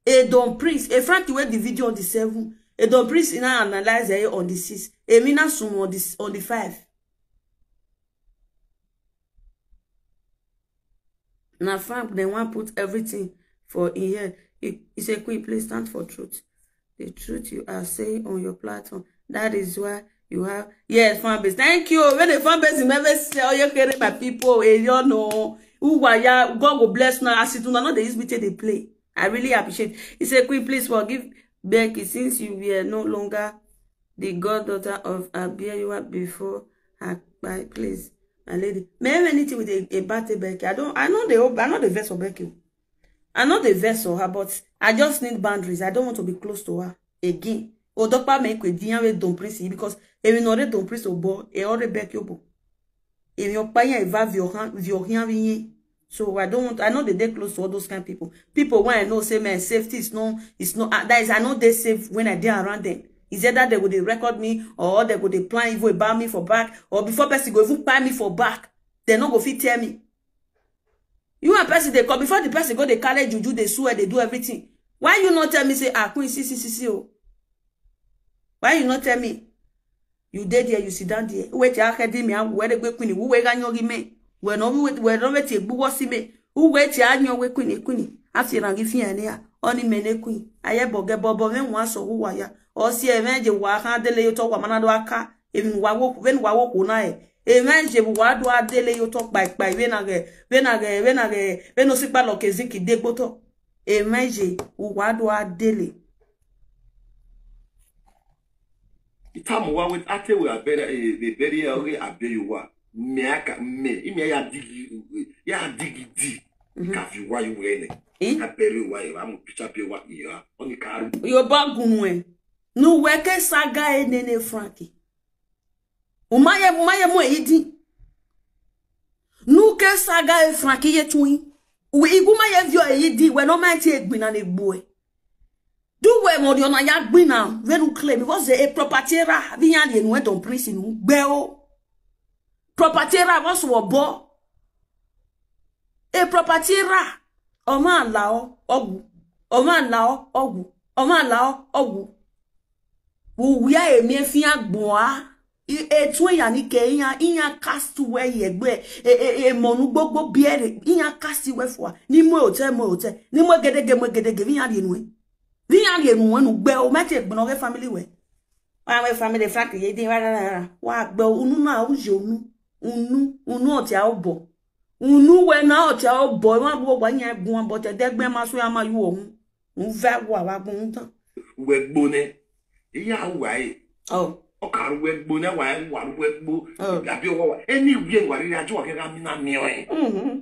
A don priest. A Frank wey the video on the seven. A don priest in analyze it on the six. A mina sum on this on the five. Now Frank then one put everything for in here. He, he said, "Queen, please stand for truth. The truth you are saying on your platform. That is why you have yes fan base. Thank you." When the fan base never say, "Oh, you carry my people, eh, you know who are ya?" God will bless now. As you do not know, they use me till they play. I really appreciate. He said, "Queen, please forgive Becky since you were no longer the goddaughter of Abiola before her by please, my lady." May I have anything with a, a bad Becky? I don't. I know the. I know the verse of Becky. I know the verse of her, but I just need boundaries. I don't want to be close to her again. Odopa me kwe diyan we don priest because if you know they don priest obo, e ore Becky obo. If you pay a va viohan viohan vinye. So I don't want. I know they dey close to all those kind of people. People when I know say my safety is no, is no. Uh, that is, I know they safe when I dey around them. Is either they go dey record me or they go dey plan evil about me for back or before person go even buy me for back. They no go fit tell me. You and person they come before the person go they carry juju they swear they do everything. Why you not tell me say ah queen see see see see oh? Why you not tell me? You dey there, you sit down there. Wait, I heard me. Where the great queen? Who where ganyogi me? Where no wait, where no wait a buwasi me? Who wait ya nyo we queen queen? After na gifi ania. Oni mene queen. Aye boge bobo me wan so who waya. O si e me je wa kan dele yo to wa mana do aka. Even wa wo when wa wo ko na e. E me je wa do adele yo to pai pai we na ge we na ge we na ge we no si pa lo ke ziki de gboto. E me je wa do adele. Itamu wa wet ate we abere e be bere ya oge abe yo wa. Me aka me ime ya digi ya digi di. Ka fi wa yo we ne. Ka bere wa yo amu picha be wa iya. Oni ka ru. Yo ba gunwe. Nu weke saga e nene Frankie. Umaye umaye mo e idi. Nu ke saga e Frankie ye tun. Wi iguma ye vio e idi we no ma ti e gbin na ne gbo e. We mo di ona ya gbin na, we nu claim, because a property ra, vi yan ye nu e don prince nu gbe o. Property ra, was wo bo. A property ra. O ma la o, ogu. O ma la o, ogu. O ma la o, ogu. Wo wi a emi e fi agbon a. I, e tun e ya ni ke, iya, iya cast we ye gbe. E, e, e, mo nu gbogbo bi ere, iya cast we fo a. Ni mo hotel, mo hotel. Ni mo gedege, mo gedege, vi yan ye nu e. Vi yan ye nu e nu gbe o, ma te gbon o ge family we. Wa we family Frank ye din, wa, wa, wa. Wa gbe o, unu na u je unu. Unu, unu o ti a o bo. Unu we na o ti a o bo, wa gbo gba yan gun, but e de gbe ma so ya ma yu o. Un ve wa, wa gun tan. We gbo ne. Iya wa e. Oh. O ka ru we gbo ne, wa e, wa ru we gbo. Oh. Abi o wa. Anywhere wa ri ajo wa ke ga mi na mi o e. Mm-hmm.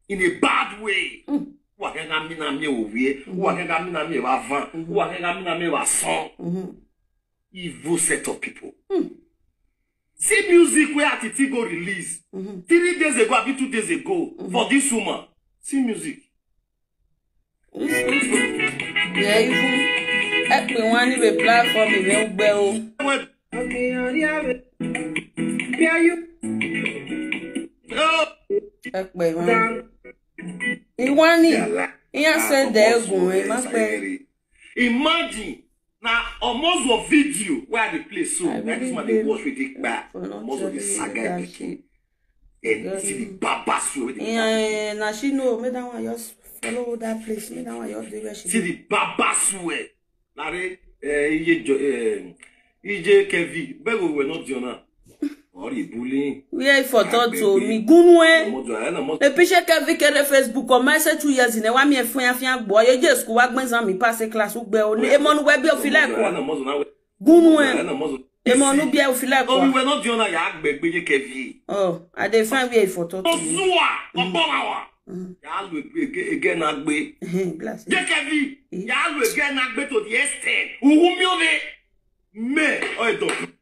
In a bad way. Mm. Wa ke ga mi na mi o wie. Mm-hmm. Wa ke ga mi na mi wa van. Mm-hmm. Wa ke ga mi na mi wa son. Mm-hmm. Evil set of people. Mm. See music where Atiti go release. Mm-hmm. Three days ago, abi two days ago, mm-hmm, for this woman. See music. Yeah, even help me one in the platform, you know, well. When Where you? Oh. Help me one. He want it. He has said there go. He must be. Imagine. Na almost a video where I dey play so. I na this really man dey did watch with the back. For not Almost telling the you saga that again. Shit. And Girl, see the you baba swear with the Yeah, yeah, yeah. Now she know. Make that one just follow that place. Make that one just do where she See dey. The baba swear. Larry, eh, E J Jo-, eh, E J Kevin. Beg we were not there now. Or the bullying. Where for talk to Agbegbe. Me? Gunwe. Ọmọ jọ, ẹ náà mọ. E piche Kevin kere Facebook or message two years in a one year fun ya fun ya gbo. Ye je school wa gbon san mi pass class ugbe o. Emonu we bi o feel like Ẹ náà wa. Mọ sọ náà wẹ. Gunwe. Ẹ náà mọ sọ. Emonu bi o feel like Oh, we wa. Were not there now. Ya Agbegbe ye Kevin. Oh, I dey find where for talk to me. Ozua, Ọgbọnawa. Mm. Ya lo ege, ege na gbe. Bless you. Ye Kevin. Eh? Ya lo ege na gbe to the extent. Uhu mi o le. Me, oh, e don.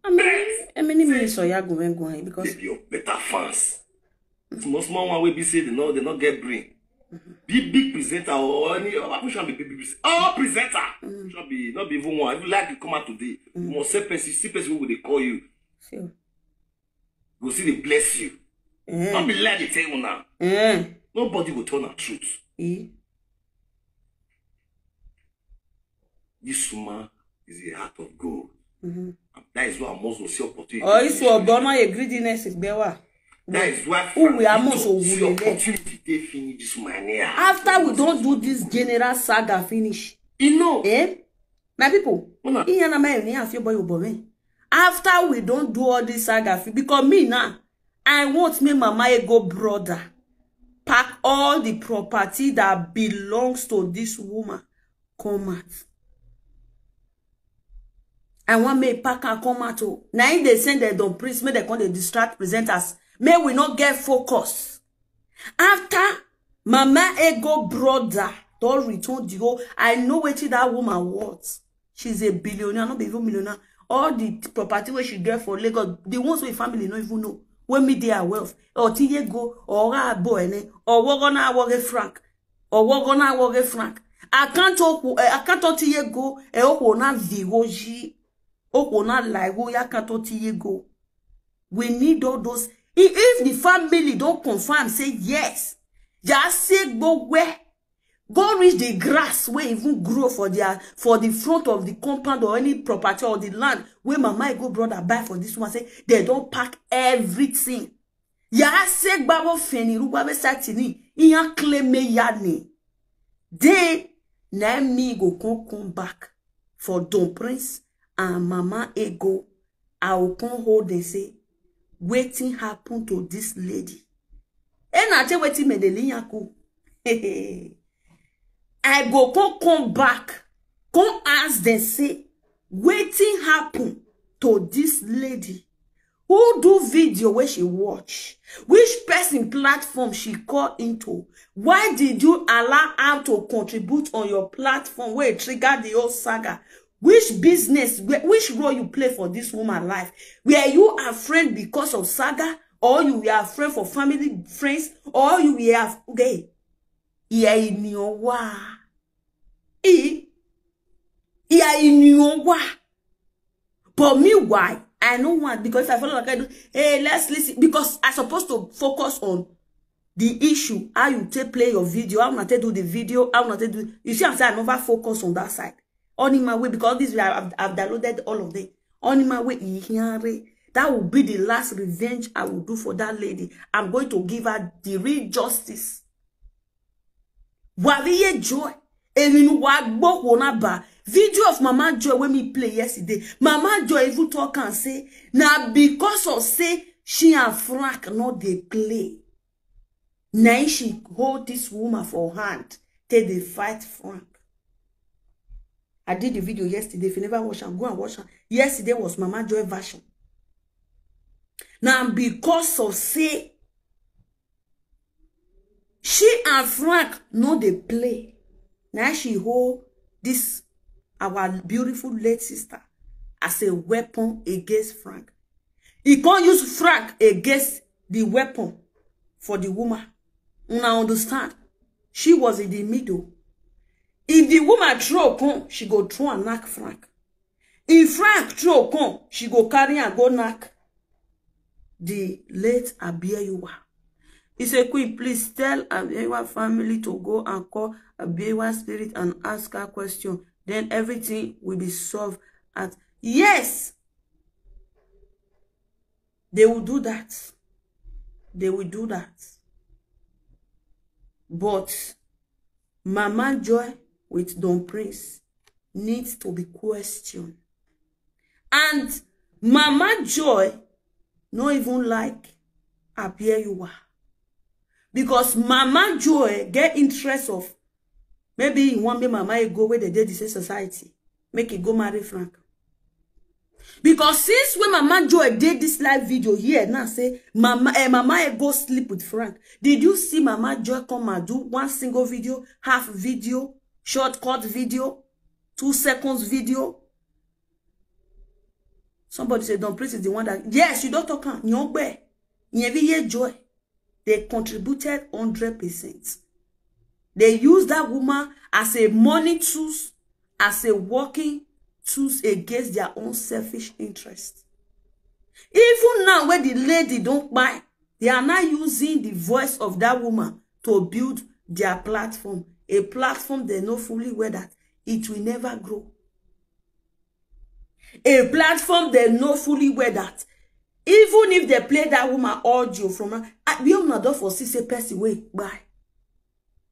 I mean, I mean, me so ya go and go because They be your better fans. Small, small one wey be say they no, they no get brain. Big, big presenter or any, or I push am be big, big presenter. All presenter. Mm. Should be, not be even one. If you like, you come out today. You must say person, see person who dey call you. Sure. Go see they bless you. Eh. Not be like they tell you now. Eh. Nobody go tell the truth. Eh. This woman is a heart of gold. Mm-hmm. And that is why I must go see opportunity. Oh, it's for Obama, a greediness is bewa. That is why Who we are Frankie must talk, see wulele. Opportunity they finish this woman here. After we don't do this general saga finish. You know. Eh? My people, Una. Iyan na my ni afi boy obo me. After we don't do all this saga fi-, because me now, I want me Mama Ego brother pack all the property that belongs to this woman. Come out. I want me pack and come out. Oh. Now if they send they don't please me, they come they distract presenters. May we not get focus. After Mama Ego brother don't return the whole, I know what that woman wants. She's a billionaire, not even millionaire. All the property where she get for Lagos, the ones where family not even know. When me their wealth, or Tiyego, or Aboene, or Wogona Woge Frank, or Wogona Woge Frank. I can't talk, I can't talk Tiyego, e oko na viwoji, oko na laiwo, ya can't talk Tiyego. We need all those. I-, if the family don't confirm, say yes. Just say go where. Go reach the grass where even grow for their, for the front of the compound or any property or the land where Mama Ego brother buy for this one. Say they don't pack everything. Ya se gbabo feni rugba be satini. Iya claim me ya ni. Then, na me go come, come back for Don Prince and Mama Ego. I will come hold and say, wetin happen to this lady? E na che wetin me dey liyan ku. I go come, come back, come ask them say, wetin happen to this lady? Who do video where she watch? Which person platform she call into? Why did you allow her to contribute on your platform where it triggered the whole saga? Which business, wh-, which role you play for this woman life? Were you a friend because of saga? Or you were a friend for family, friends? Or you were a, okay. Yeah, in your wa. E. Inuwa. But meanwhile, I know one, because if I follow like I do, hey, let's listen. Because I supposed to focus on the issue, how you take play your video, how una take do the video, how una take do. You see, I'm saying I never focus on that side. On in my way, because this way I've, I've downloaded all of them. On in my way, Ihiare. That will be the last revenge I will do for that lady. I'm going to give her the real justice. Wariye Joy. Eminu wa gboko na ba. Video of Mama Joy when me play yesterday. Mama Joy even talk and say, now because of say she and Frank not they play. Now she hold this woman for hand. Till they fight Frank. I did the video yesterday. If you never watch am, go and watch am. Yesterday was Mama Joy version. Now because of say she and Frank no dey play. Now she hold this our beautiful late sister as a weapon against Frank. He can't use Frank against the weapon for the woman. Una understand? She was in the middle. If the woman throw come, she go throw and knock Frank. If Frank throw come, she go carry and go knock the late Abiyuwa. He said, Queen, please tell Abiyuwa family to go and call Abiyuwa spirit and ask her question. Then everything will be solved. At yes, they will do that. They will do that. But Mama Joy with Don Prince needs to be questioned. And Mama Joy no even like Abiyuwa. Because Mama Joy get interest of maybe he want me Mama e go where they did the same society. Make it go marry Frank. Because since when Mama Joy did this live video here now say Mama eh, Mama e go sleep with Frank. Did you see Mama Joy come and do one single video, half video, shortcut video, two seconds video? Somebody said Don Prince is the one that yes, you don't talk on your way. Joy. They contributed hundred percent. They used that woman as a money tools, as a working tools against their own selfish interest. Even now, when the lady don't buy, they are now using the voice of that woman to build their platform. A platform they know fully well that it will never grow. A platform they know fully well that even if they play that woman audio from her, I- we una don for see say person wey buy.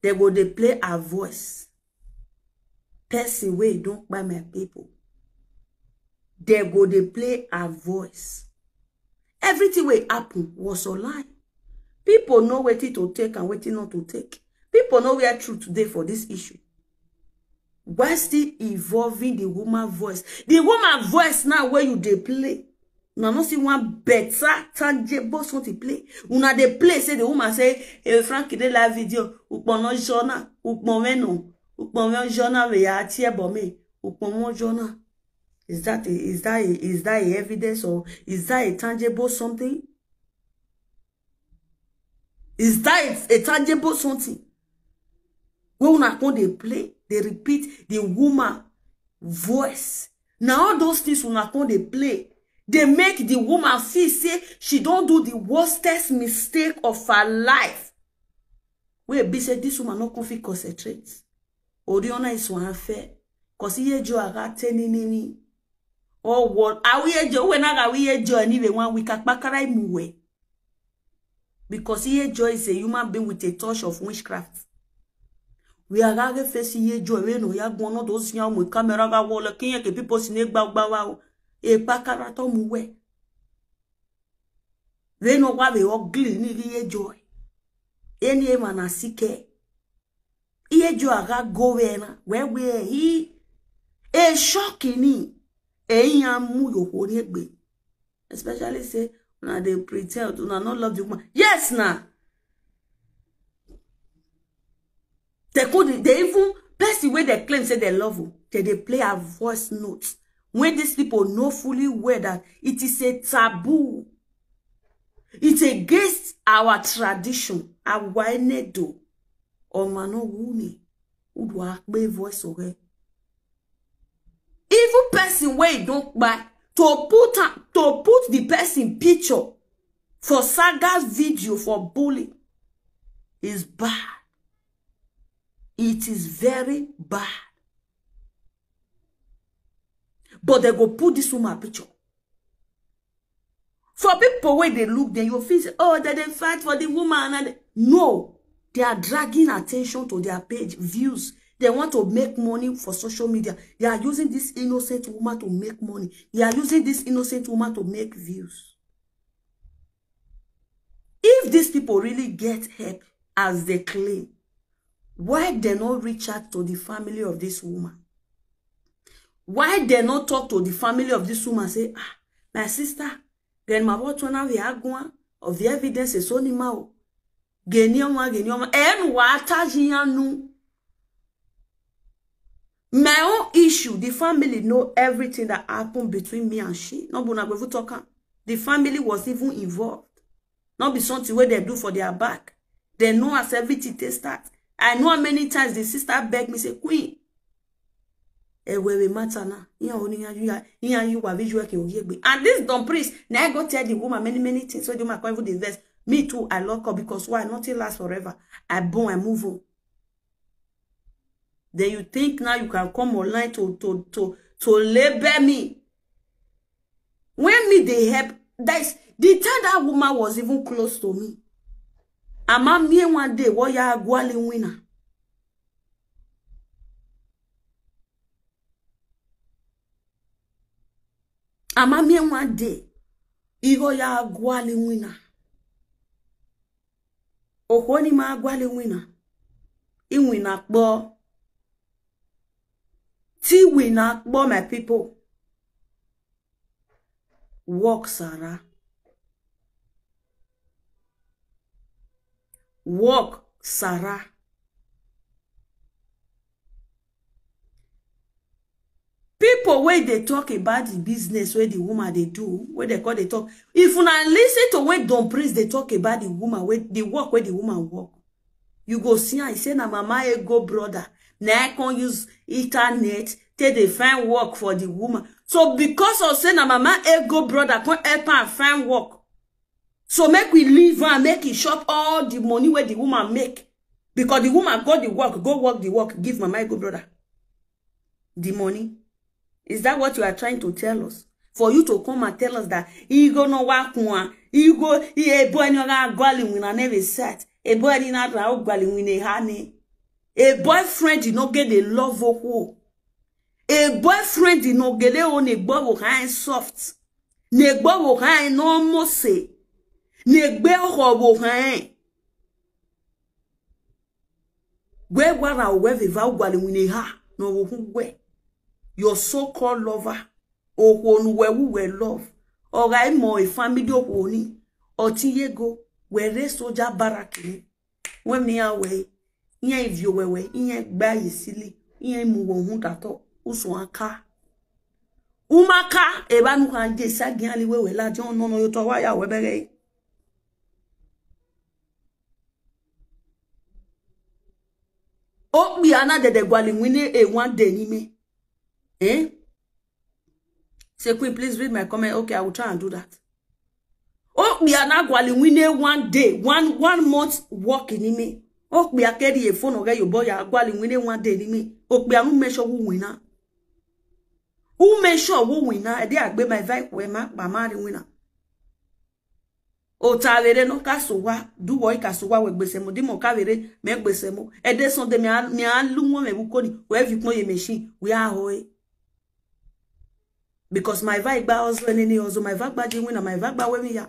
They go dey play her voice. Person wey don buy my people. They go dey play her voice. Everything wey happen was online. People know wetin to take and wetin not to take. People know where truth dey for this issue. Why still involving the woman voice? The woman voice now where you dey play. Una no see one better tangible something play. Una dey play say the woman say, hey, Frank dey live video. Ukpono jona, ukpomeno, ukpono jona we ya tie bome, ukpomo jona. Is that a, is that a, is that a evidence or is that a tangible something? Is that a tangible something? When una come dey play, they repeat the woman voice. Now all those things una come dey play, they make the woman feel say she don't do the worstest mistake of her life. Wey be say this woman no come fit concentrate. Oriona is one fair. Cause iye jo aga teni nini. Oh what? Awiye jo we na ga wiye jo anyway one week akpakara imuwe. Because iye jo is a human being with a touch of witchcraft. We are gonna face iye jo we no ya gbono those young with camera ga wall kinye ke people sine gba gba wa o. E pakara to mu we. We no wa we ugly ni iye jo. Eni e mana sike. Iye jo aga go we na we we he e shock ni e yan mu yo ko ni egbe. Especially say una dey pretend una no love the woman. Yes na. They could they even person wey they claim say they love you, they dey play her voice note. When these people know fully well that it is a taboo, it's against our tradition. Awa enedo, ọmọ náà wú ni, ó dùn á pé voice ọ̀rẹ́. Even person wey don kpai, to put am, to put the person picture for saga video for bully is bad. It is very bad. But they go put this woman picture. For people wey dey look, then you feel say, oh, they dey fight for the woman. And no, they are dragging attention to their page, views. They want to make money for social media. They are using this innocent woman to make money. They are using this innocent woman to make views. If these people really get help as they claim, why they not reach out to the family of this woman? Why they not talk to the family of this woman? Say, ah, my sister, then my what one have the argument of the evidence is only mao. Genioma, genioma, and what? My own issue, the family know everything that happened between me and she. No, but na go talk am. The family was even involved. Not be something where they do for their back. They know as everything they start. I know how many times the sister begged me, say, Queen, eh, we we matter now. Iya oni ya you ya iya you wa visual ke oyegbe. And this Don Priest, now I go tell the woman many, many things. So the woman can't even invest. Me too, I lock up because why? Nothing lasts forever. I born, I move on. Then you think now you can come online to to to to label me. When me they help, that's the time that woman was even close to me. Ama me one day, what ya gwali winner. Ama me one day, igo ya gwali winner. Okoni ma gwali winner. I winner kpo. Ti winner kpo, my people. Work, Sarah. Work, Sarah. People wey dey talk about the business wey the woman dey do, wey they call dey talk. If una listen to when Don Priest dey talk about the woman, wey the work wey the woman work, you go see am, he say na Mama Ego brother, na I come use internet take dey find work for the woman. So because of say na Mama Ego brother come help am find work, so make we leave am, make he chop all the money wey the woman make. Because the woman got the work, go work the work, give Mama Ego brother the money. Is that what you are trying to tell us? For you to come and tell us that Igo no wakwa, Igo, e boy no ga gwali wina never set. E boy ni na ra gwali wina hane. A boyfriend did not get the love of who. A boyfriend did not get on a bobo kind soft. Ne bobo kind no mose. Ne gbe ho bo kind. Gwe gwara owe viva ugwali wine ha no wo hu gwe. Your so-called lover. Oho nu we wu we love. Oga imo a family oho ni. Oti yego. Were soja baraki ni. When me away. Iye ivyo wewe. Iye gba yisili. Iye mu wo hu tato. Uso aka. Umaka. Eba nu kan je sa gian li wewe la jon no no yo to wa ya we bere. Okpi ana dede gwali wine a one day ni me. Eh? Say, Queen, please read my comment. Okay, I will try and do that. Okpi ana gwali wine one day, one one month work ni me. Okpi akeri a phone oge your boy a gwali wine one day ni me. Okpi anu make sure who win na. Who make sure who win na? E dey agbe my vibe we ma pa ma ri win na. Otavere no kasuwa, duwo ikasuwa we gbesemo, dimo kavere me gbesemo. Ede Sunday me a, me a lu won me bukoni, we vi pon ye machine, we a hoe. Because my vibe gba ozo enene ozo, my vibe gba jiwin na, my vibe gba we mi ya.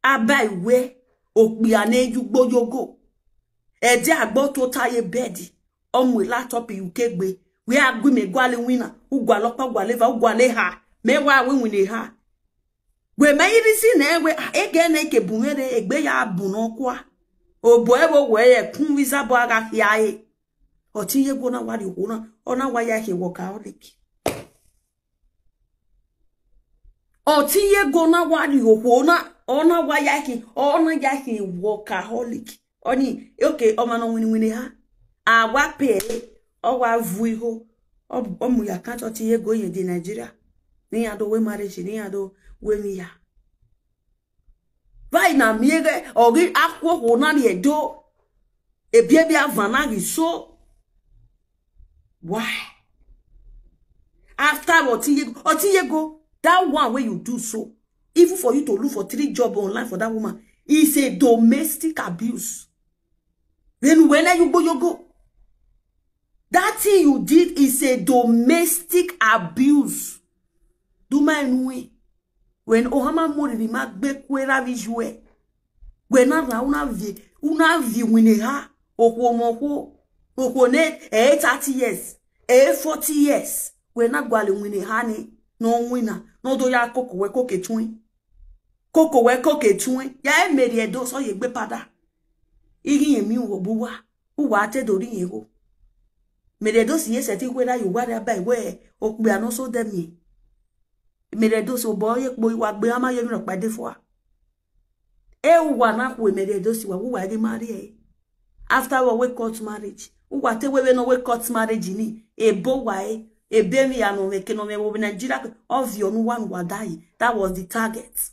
Abai we, okpi ane ju gbojogo. Ede agbo to taye bed, omu laptop ukegbe, we a gwi me gwale wina, ugwa lopa, ugwa leva, ugwa leha, me wa we wine ha. We me irisi na we, ah, ege na eke bunwere, egbe ya bu no kwa. Obo ebo we ye kun visa bo aga hia e. Oti ye go na wari ho na, ona wa ya he workaholic. Oti ye go na wari ho na, ona wa ya he, ona ya he workaholic. Oni, okay, oma no wini wini ha. Awa pe, owa vui ho. Omu ya kanto ti ye go ye di Nigeria. Ni ya do we marriage, ni ya do we mi ya. Why na mi ege ogi akwo ho na ye do. E bie bia vana gi so. Why? After Otiyego, Otiyego, that one where you do so, even for you to look for three job online for that woman, is a domestic abuse. Then when are you go, you go? That thing you did is a domestic abuse. Do my anyway. When Ohama Mori ma gbe kwera visual. When na ra una vi una vi wine ha. Okwo mo kwo. Okwo ne e thirty years, e forty years. When na gwale wine ha ni no wina. No do ya koko we koke tun. Koko we koke tun. Ya e meri edo so ye gbe pada. Igi ye mi wo buwa. Uwa te do ri ye go. Mere do si ye se ti kwera yu wa da bai we okpe ano so de mi. Mere do so bo ye po iwa gbe ama ye mi ro pade fo a. E uwa na ku mere do si wa uwa ge marry e. After all, we court marriage. Uwa te we we no we court marriage ni. E bo wa e. E be mi ano we ke no we wo Nigeria. Obvio nu wa nu wa die. That was the target.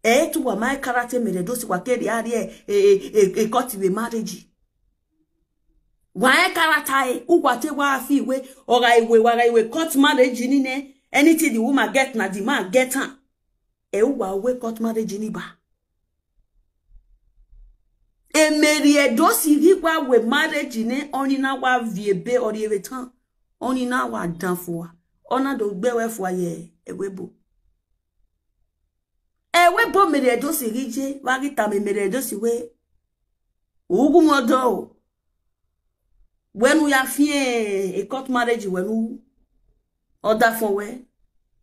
E tu wa my character mere do si wa keri ari e e e e court we marriage. Wa e character e uwa te wa fi we ora iwe wa iwe court marriage ni ne. Anything the woman get na the man get am. E uwa we court marriage ni ba. E meri e do si ri wa we marriage ni oni na wa vi ebe ori ebe tan. Oni na wa dan fo wa. Ona do gbe we fo ye e we bo. E we bo mere do si ri je wa ri ta me mere do si we. Ugu mo do. When we are fear a court marriage when we order for we.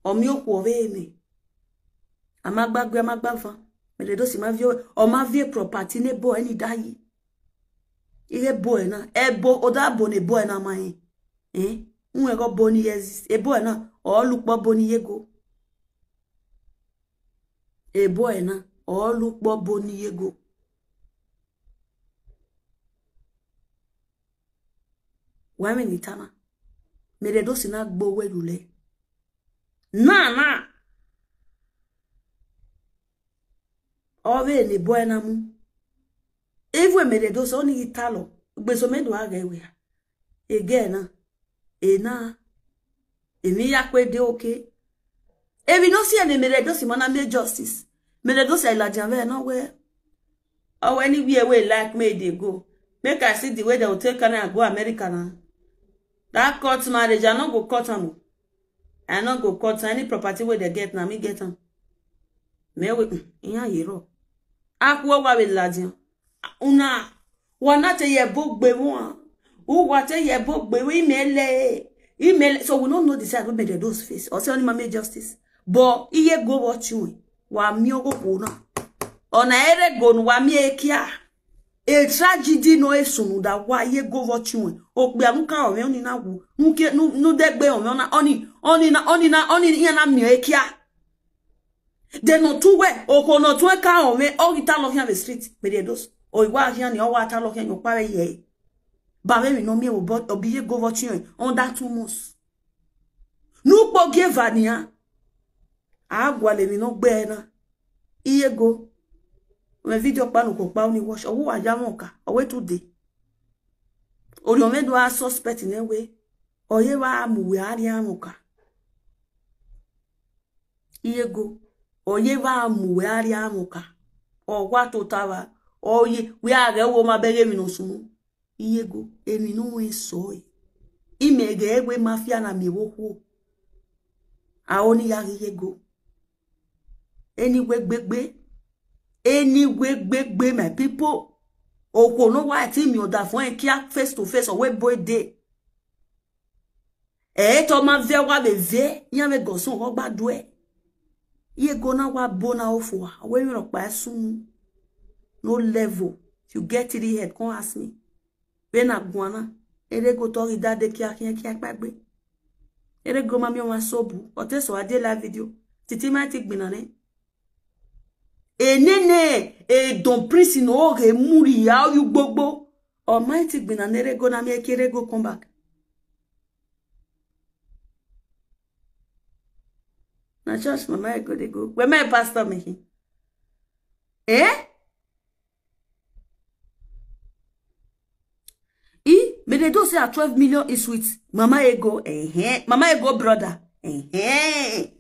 Omi oku ove me. Amagbagbe amagbavan. Mere do si ma vi o ma vi property ne bo eni dayi. Ire bo e na. E bo oda bo ne bo e na ma e. Eh? Unwe go bo ni exist. E bo e na. O lu po bo ni ye go. E bo e na. O lu po bo ni ye go. Wa me ni tama. Mere do si na gbo we lule. Na na. Ove ni bo e na mu. Evu mere do so ni italo. Gbe so me do age we. Ege na. E na. Emi ya kwe de oke. Evi no si ene mere do si mana me justice. Mere do si la janve no we. Oh, anywhere we like me they go. Make I see the way they will take Canada and go America now. That court marriage, I no go cut am o. I no go cut any property wey they get na me get am. Me we mm, iya yero. Akwo wa we ladian. Una wa na te ye bo gbe won. U wa te ye bo gbe we imele. Imele so we no know the side wey me dey those face. Or say only mama justice. But iye go watch you. Wa mi ogo ko na. Ona ere go nu wa mi ekia. E tragedy no esunu da wa ye go vo chinwe. Okpe anu ka ove oni na wu. Nu ke nu nu de gbe ove ona oni oni na oni na oni ya na mi ekia. De no tu we oko no tu e ka ove o gita lo here the street. Me de dos. O iwa here ni o wa ta lo here yo pa we ye. Ba we mi no mi o bo obi ye go vo chinwe. On that two months. Nu po ge vania. Agwale mi no gbe na. Iye go. Me video pa no ko pa oni watch. Owo wa ya mo ka. Owe today. Ori o me do a suspect ne we. Oye wa mu we ari amuka. Iye go. Oye wa mu we ari amuka. O wa to tawa. Oye we age wo ma bege mi no sumu. Iye go. Emi no we so e. Ime ge we mafia na mi wo kwo. A oni ya iye go. Anyway, gbegbe. Anyway, gbegbe, my people. Oko no wa ti mi oda fun e kia face to face or we boy day. E to ma ve wa be ve, yan me go sun ho gbadu e. Ye go na wa bo na ofo wa. We mi ro pa sun. No level. If you get it head, come ask me. Be na guana. Ere go to ri dade kia kia kia pa gbe. Ere go ma mi wa sobu. O te so ade live video. Titi ma ti gbina ne. Enene e don prison o re muri ya oyu gbogbo. Almighty gbina nere go na mi ekere go come back. Na church mama Ego dey go. Where my pastor me? Eh? E, me dey do say a twelve million is with Mama Ego. Eh, eh. Mama Ego brother. Eh, eh.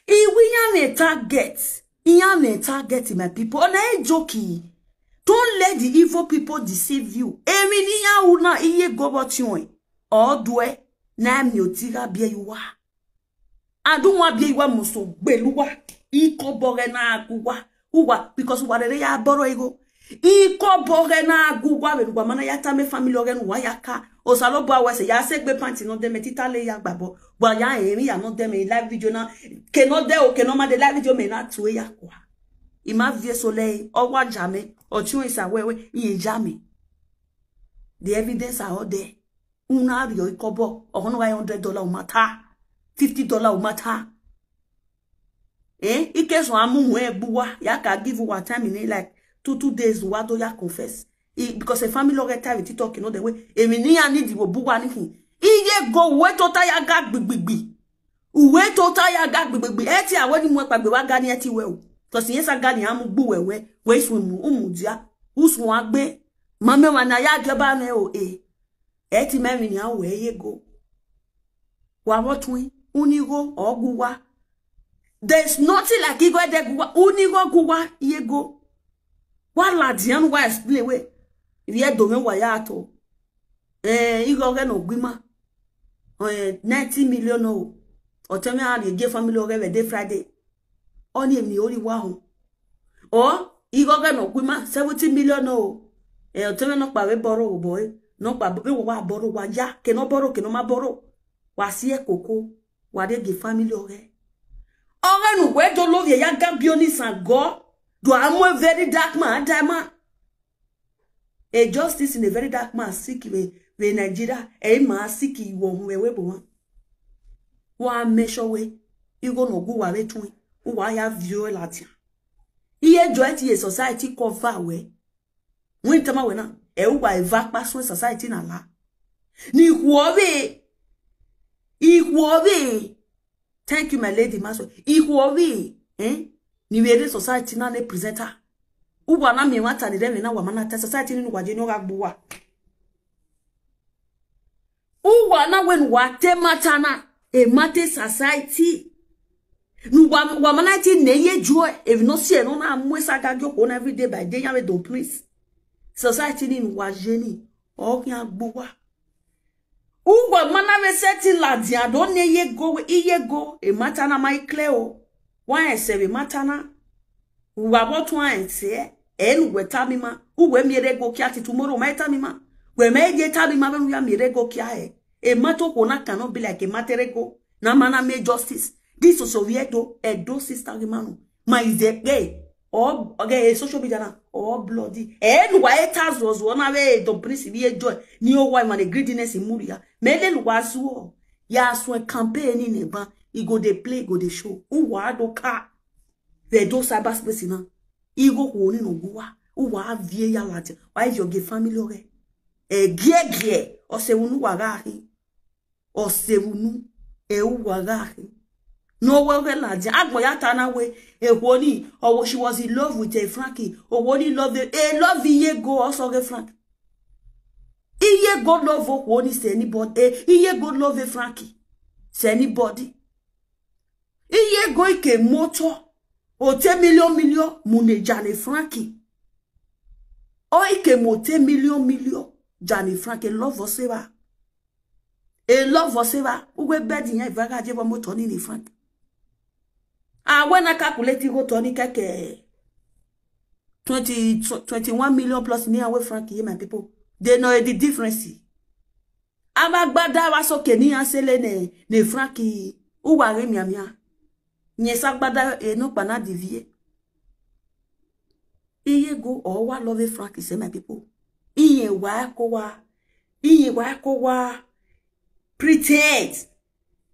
Iwe ya me target. Ya me target, my people. Ona e joke. Don't let the evil people deceive you. Emi ni ya una iye go bot you. Odwe na mi otiga bie yuwa. Adunwa bie yuwa muso gbeluwa. Iko bore na aguwa. Uwa, because uwa rere ya boro ego. Iko bore na aguwa we uwa mana ya tame family ogen wa ya ka. Osalo bo awese ya se gbe panty no de me tita le ya gbabo. Wa ya emi ya no de me live video na. Ke no de o, ke no ma de live video me na tuwe ya kwa. Ima vie sole, owa jame, otiun isa wewe, iye jame. The evidence are all there. Una rio ikobo, ohono wa hundred dollar umata, fifty dollar umata. Eh, ike so amu we buwa, ya ka give wa time in like two, two days, wa do ya confess. I, because a family oge time with talk, you know, the way, emi ni ya need wo buwa ni hin. Iye go we to ta ya ga gbigbigbi. Uwe to ta ya ga gbigbigbi. Eti awe ni mu epa gbe wa ga ni eti we o. Because yes, a ga ni amu gbu we we. We isu mu, umu dia. Usu agbe. Mame wa na ya ge ba me o, eh. Eti me mi ni awe ye go. Wa wo tun, unigo, oguwa. There's nothing like igo de guwa. Unigo guwa, ye go. Wa la dian wa explain we. If ye do me wa ya to. Eh, igo ge no gbima. Eh, ninety million o. Oteme a le ge family oge we dey Friday. Oni emi ori wa ho. O, igo ge no gbima seventy million o. Eh, oteme no pa we boro o boy. No pa we wa boro wa ya. Ke no boro, ke no ma boro. Wa si e koko. Wa de ge family oge. Oge nu we do love ye ya ga bioni san go. Do amo a very dark man, dark man. A justice in a very dark man sick we, we Nigeria. E ma sick iwo we we bo. Wa make sure we. Igo no gu wa we tun. Wa ya viola tia. Iye joint ye society cover we. When tama we na. E uwa eva pa sun society na la. Ni kuobe. Ikuobe. Thank you, my lady, master. Ikuobe. Eh? Ni we de society na ne presenter. Uwa na mi wa ta ni de me na wa mana ta society ni wa je ni o ga gbuwa. Uwa na when wa te matana, e mate society. Nu wa, wa mana ti ne ye joy, if no see no na mu sa ga gyo ko na every day by day ya we do please. Society ni nu wa je ni, o ki agbuwa. Uwa mana we seti la dia do ne ye go, we iye go, e matana mai clear o. Wa e se we matana. Uwa bo tun a se, e nu we ta mi ma. Uwe mi ere go kia ti tomorrow ma e ta mi ma. We me ye ta mi ma, we ya mi ere go kia e. E mato ko na cannot be like a matter go. Na mana me justice. This is Oviedo, Edo sister Rimanu. Ma is a gay. Or, okay, a social media na. Or bloody. E nu wa e ta zo zo na we don prince bi e joy. Ni o wa man a greediness in Muria. Me le lu wa zuo. Ya so a campaign in a ban. He go dey play, go dey show. Uwa do ka. We do cyberspace na. Igo ko ni no guwa. Uwa vie ya lati. Wa ivio ge family oge. E gie gie. O se unu wa ga hi. O se unu. E uwa ga hi. No we we lati. Agbo ya ta na we. E ko ni. O, she was in love with a Frankie. O wo ni love e. E love iye go also ge Frank. Iye go love o ko ni se anybody. E, iye go love a Frankie. Se anybody. Iye go ike moto. O te million million mune jane Frankie. O ike mo te million million jane Frankie love o se ba. E love o se ba. Uwe bed nya ivaga je bo moto ni ni Frank. A we na calculate go to ni keke twenty, twenty-one million plus ni awe Frank ye, my people. They know the difference. Abagbada wa soke ni asele ne, ne Frank. Uwa re mia mia. Nye sagbada e no pa na divie. Iye go o wa love Frank se, my people. Iye wa ko wa. Iye wa ko wa. Pretend.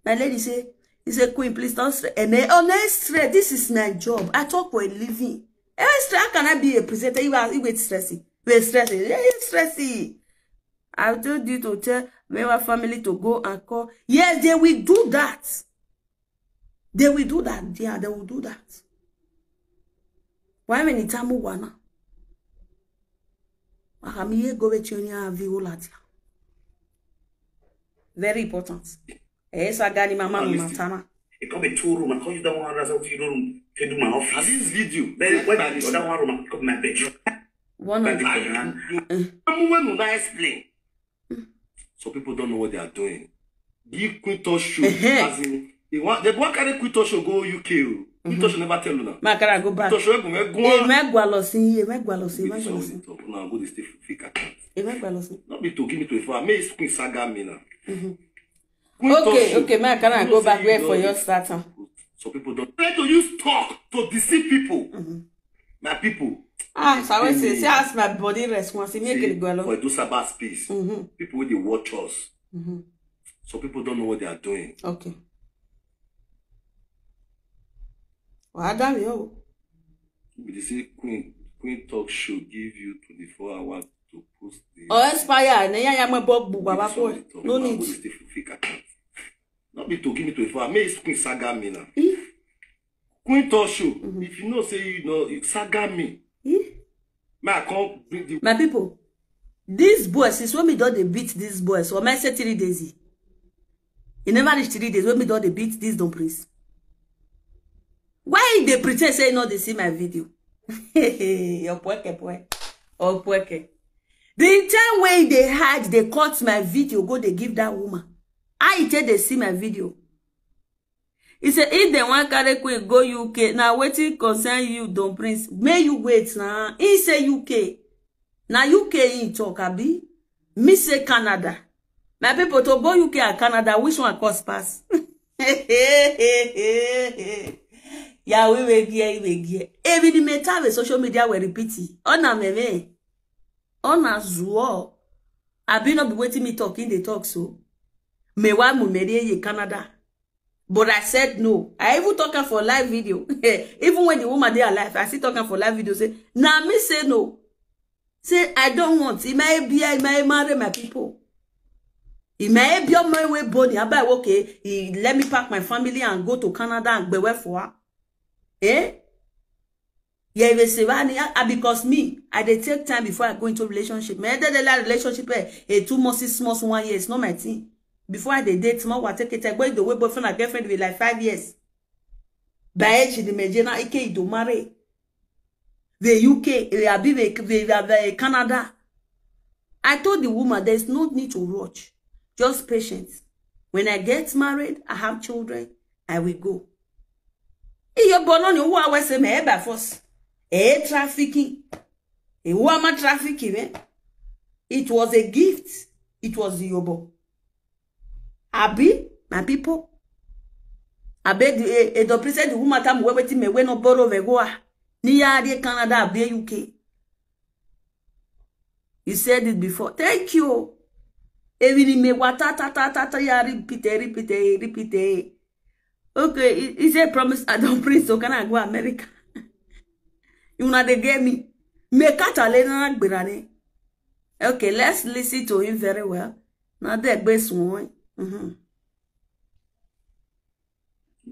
My lady say, he say, "Queen, please don't stress." And then, oh, no stress. This is my job. I talk for a living. Eh, stress. How can I be a presenter? You are, you wait stressing. Wait stressing. Yeah, you stressing. I told you to tell my family to go and call. Yes, they will do that. They will do that. Yeah, they will do that. Why many time wana? Akamiye go with you and have you latia. Very important. Eh, sagani mama mi matana. It come be two room. I come use that one as a two room to do my office. And this video, then when I the other one room, I come my bedroom. One of the. I'm when I explain. Some people don't know what they are doing. Give Queen Talk Show. As in, they want, they want carry Queen Talk Show go U K. Queen Talk Show never tell you now. Makara go back. Talk Show go, go. Emegwa lo sin, emegwa lo sin, emegwa lo sin. Now go dey stay fake account. Emegwa lo sin. Not be to give me twenty-four. May Queen saga me now. Queen Talk Show. Okay, okay, Makara go back where for your starter. Some people don't try to use talk to deceive people. My people. Ah, so I say, say as my body response, make it go along. For do Sabbath space. People wey dey watch us. Some people don't know what they are doing. Okay. Well, damn you. We dey say Queen Queen Talk Show give you twenty-four hours to post the. Or expire. Ne ya ya mo bog bu wa ko. No need. This dey fake account. Not be to give me twenty-four hours. May Queen saga me now. Queen Talk Show, if you know say you know, you saga me. May I come bring the. My people, these boys, since when me don dey beat these boys, or may I say three days? E never reach three days when me don dey beat these don prince. Why they pretend say no they see my video? Opweke pwe. Opweke. The time wey they hide, they cut my video, go they give that woman. I tell they see my video. He say if they want carry Queen go U K, now wetin concern you, Don Prince? May you wait now. He say U K. Now U K he talk, abi? Me say Canada. My people to go U K and Canada, which one cost pass? Yeah, we will gear, we will gear. Even the matter with social media will repeat it. Ona meme. Ona zuo. Abi no be wetin me talking, they talk so. Me wa mu me dey Canada. But I said no. I even talk am for live video. Even when the woman dey alive, I still talk am for live video. Say, now me say no. Say I don't want. He may be, I may marry my people. He may be on my way, Bonnie. I buy okay. He let me pack my family and go to Canada and be where for her. Eh? Yeah, you say, "Why ni-, ah, because me, I dey take time before I go into relationship." Me, I dey like relationship, eh, eh, two months, six months, one year, it's not my thing. Before I dey date, small, I take it, I go the way boyfriend and girlfriend be like five years. By age, the Medina, ike, do marry. The U K, eh, I be the, the, the, the Canada. I told the woman, "There's no need to rush. Just patience. When I get married, I have children, I will go." Iyo bono ni uwa we se me by force. Eh, trafficking. Eh, uwa ma trafficking, eh? It was a gift. It was the yobo. Abi, my people. Abi, the, eh, eh, the president, the woman, time we wetin me, we no borrow, we go, ah. Ni ya de Canada, abi, U K. You said it before. Thank you. Even me, wa ta, ta, ta, ta, ta, ya, repeat it, repeat it, repeat it. Okay, he, he said, "Promise, I don't pray, so can I go America?" You know, they get me. Me katale na gbera ni. Okay, let's listen to him very well. Now they best one. Mm-hmm.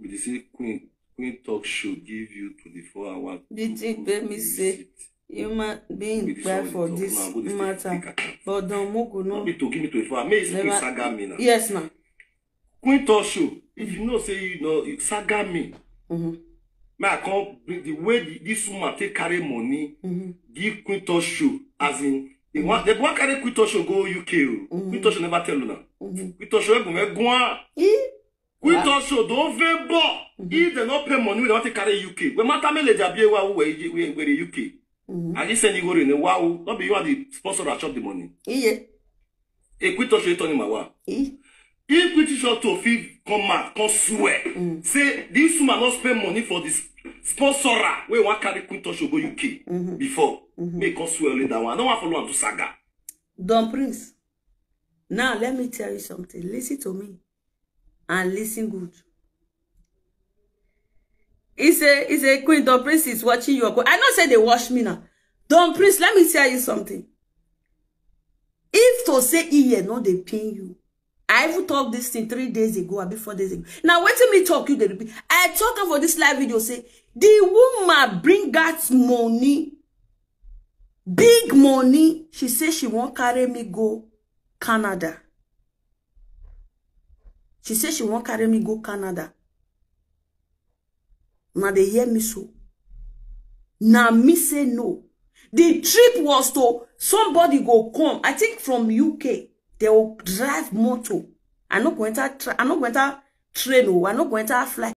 We dey say Queen, Queen Talk Show give you twenty-four hours. The to thing post pay me the say, receipt. Human being. Be this cry one for we dey talk this now, go dey stay matter, fake account. But Don Mugu no. Not be to give me twenty-four hours. May Queen never saga me now. Yes, ma. Queen Talk Show, if you know say you know, you saga me. Mm-hmm. May I come bring the way the, this woman take carry money, mm-hmm, give Queen Talk Show. As in, they want, they want carry Queen Talk Show go U K. Oh. Mm-hmm. Queen Talk Show never tell you now. Mm-hmm. Queen Talk Show, eh, go, eh, go on. Eh? Queen Talk Show, don't even bore. Mm-hmm. If they not pay money, they want to carry U K. We matter me le jabie wa we we we the U K. Mm-hmm. And you send you go in a wow. Not be you are the sponsor that chop the money. Yeah. A Queen Talk Show turn him awa. Eh? If Queen Talk Show to fit come out, come swear, mm, say this woman not spend money for this sponsorer. We want carry Queen Talk Show go U K, mm-hmm, before. Mm-hmm. Make come swear only that one. I don't want follow am to saga. Don Prince. Now let me tell you something. Listen to me. And listen good. He say, he say, "Queen, Don Prince is watching you." I know say they watch me now. Don Prince, let me tell you something. If to say he here, no, they pin you. I even talk this thing three days ago or before days ago. Now, wait till me talk, you they repeat. I I talk am for this live video say the woman bring out money, big money. She say she wan carry me go Canada. She say she wan carry me go Canada. Now they hear me so. Now me say no. The trip was to somebody go come. I think from U K they will drive motor. I no go enter. Tra- I no go enter train. Oh, I no go enter flight.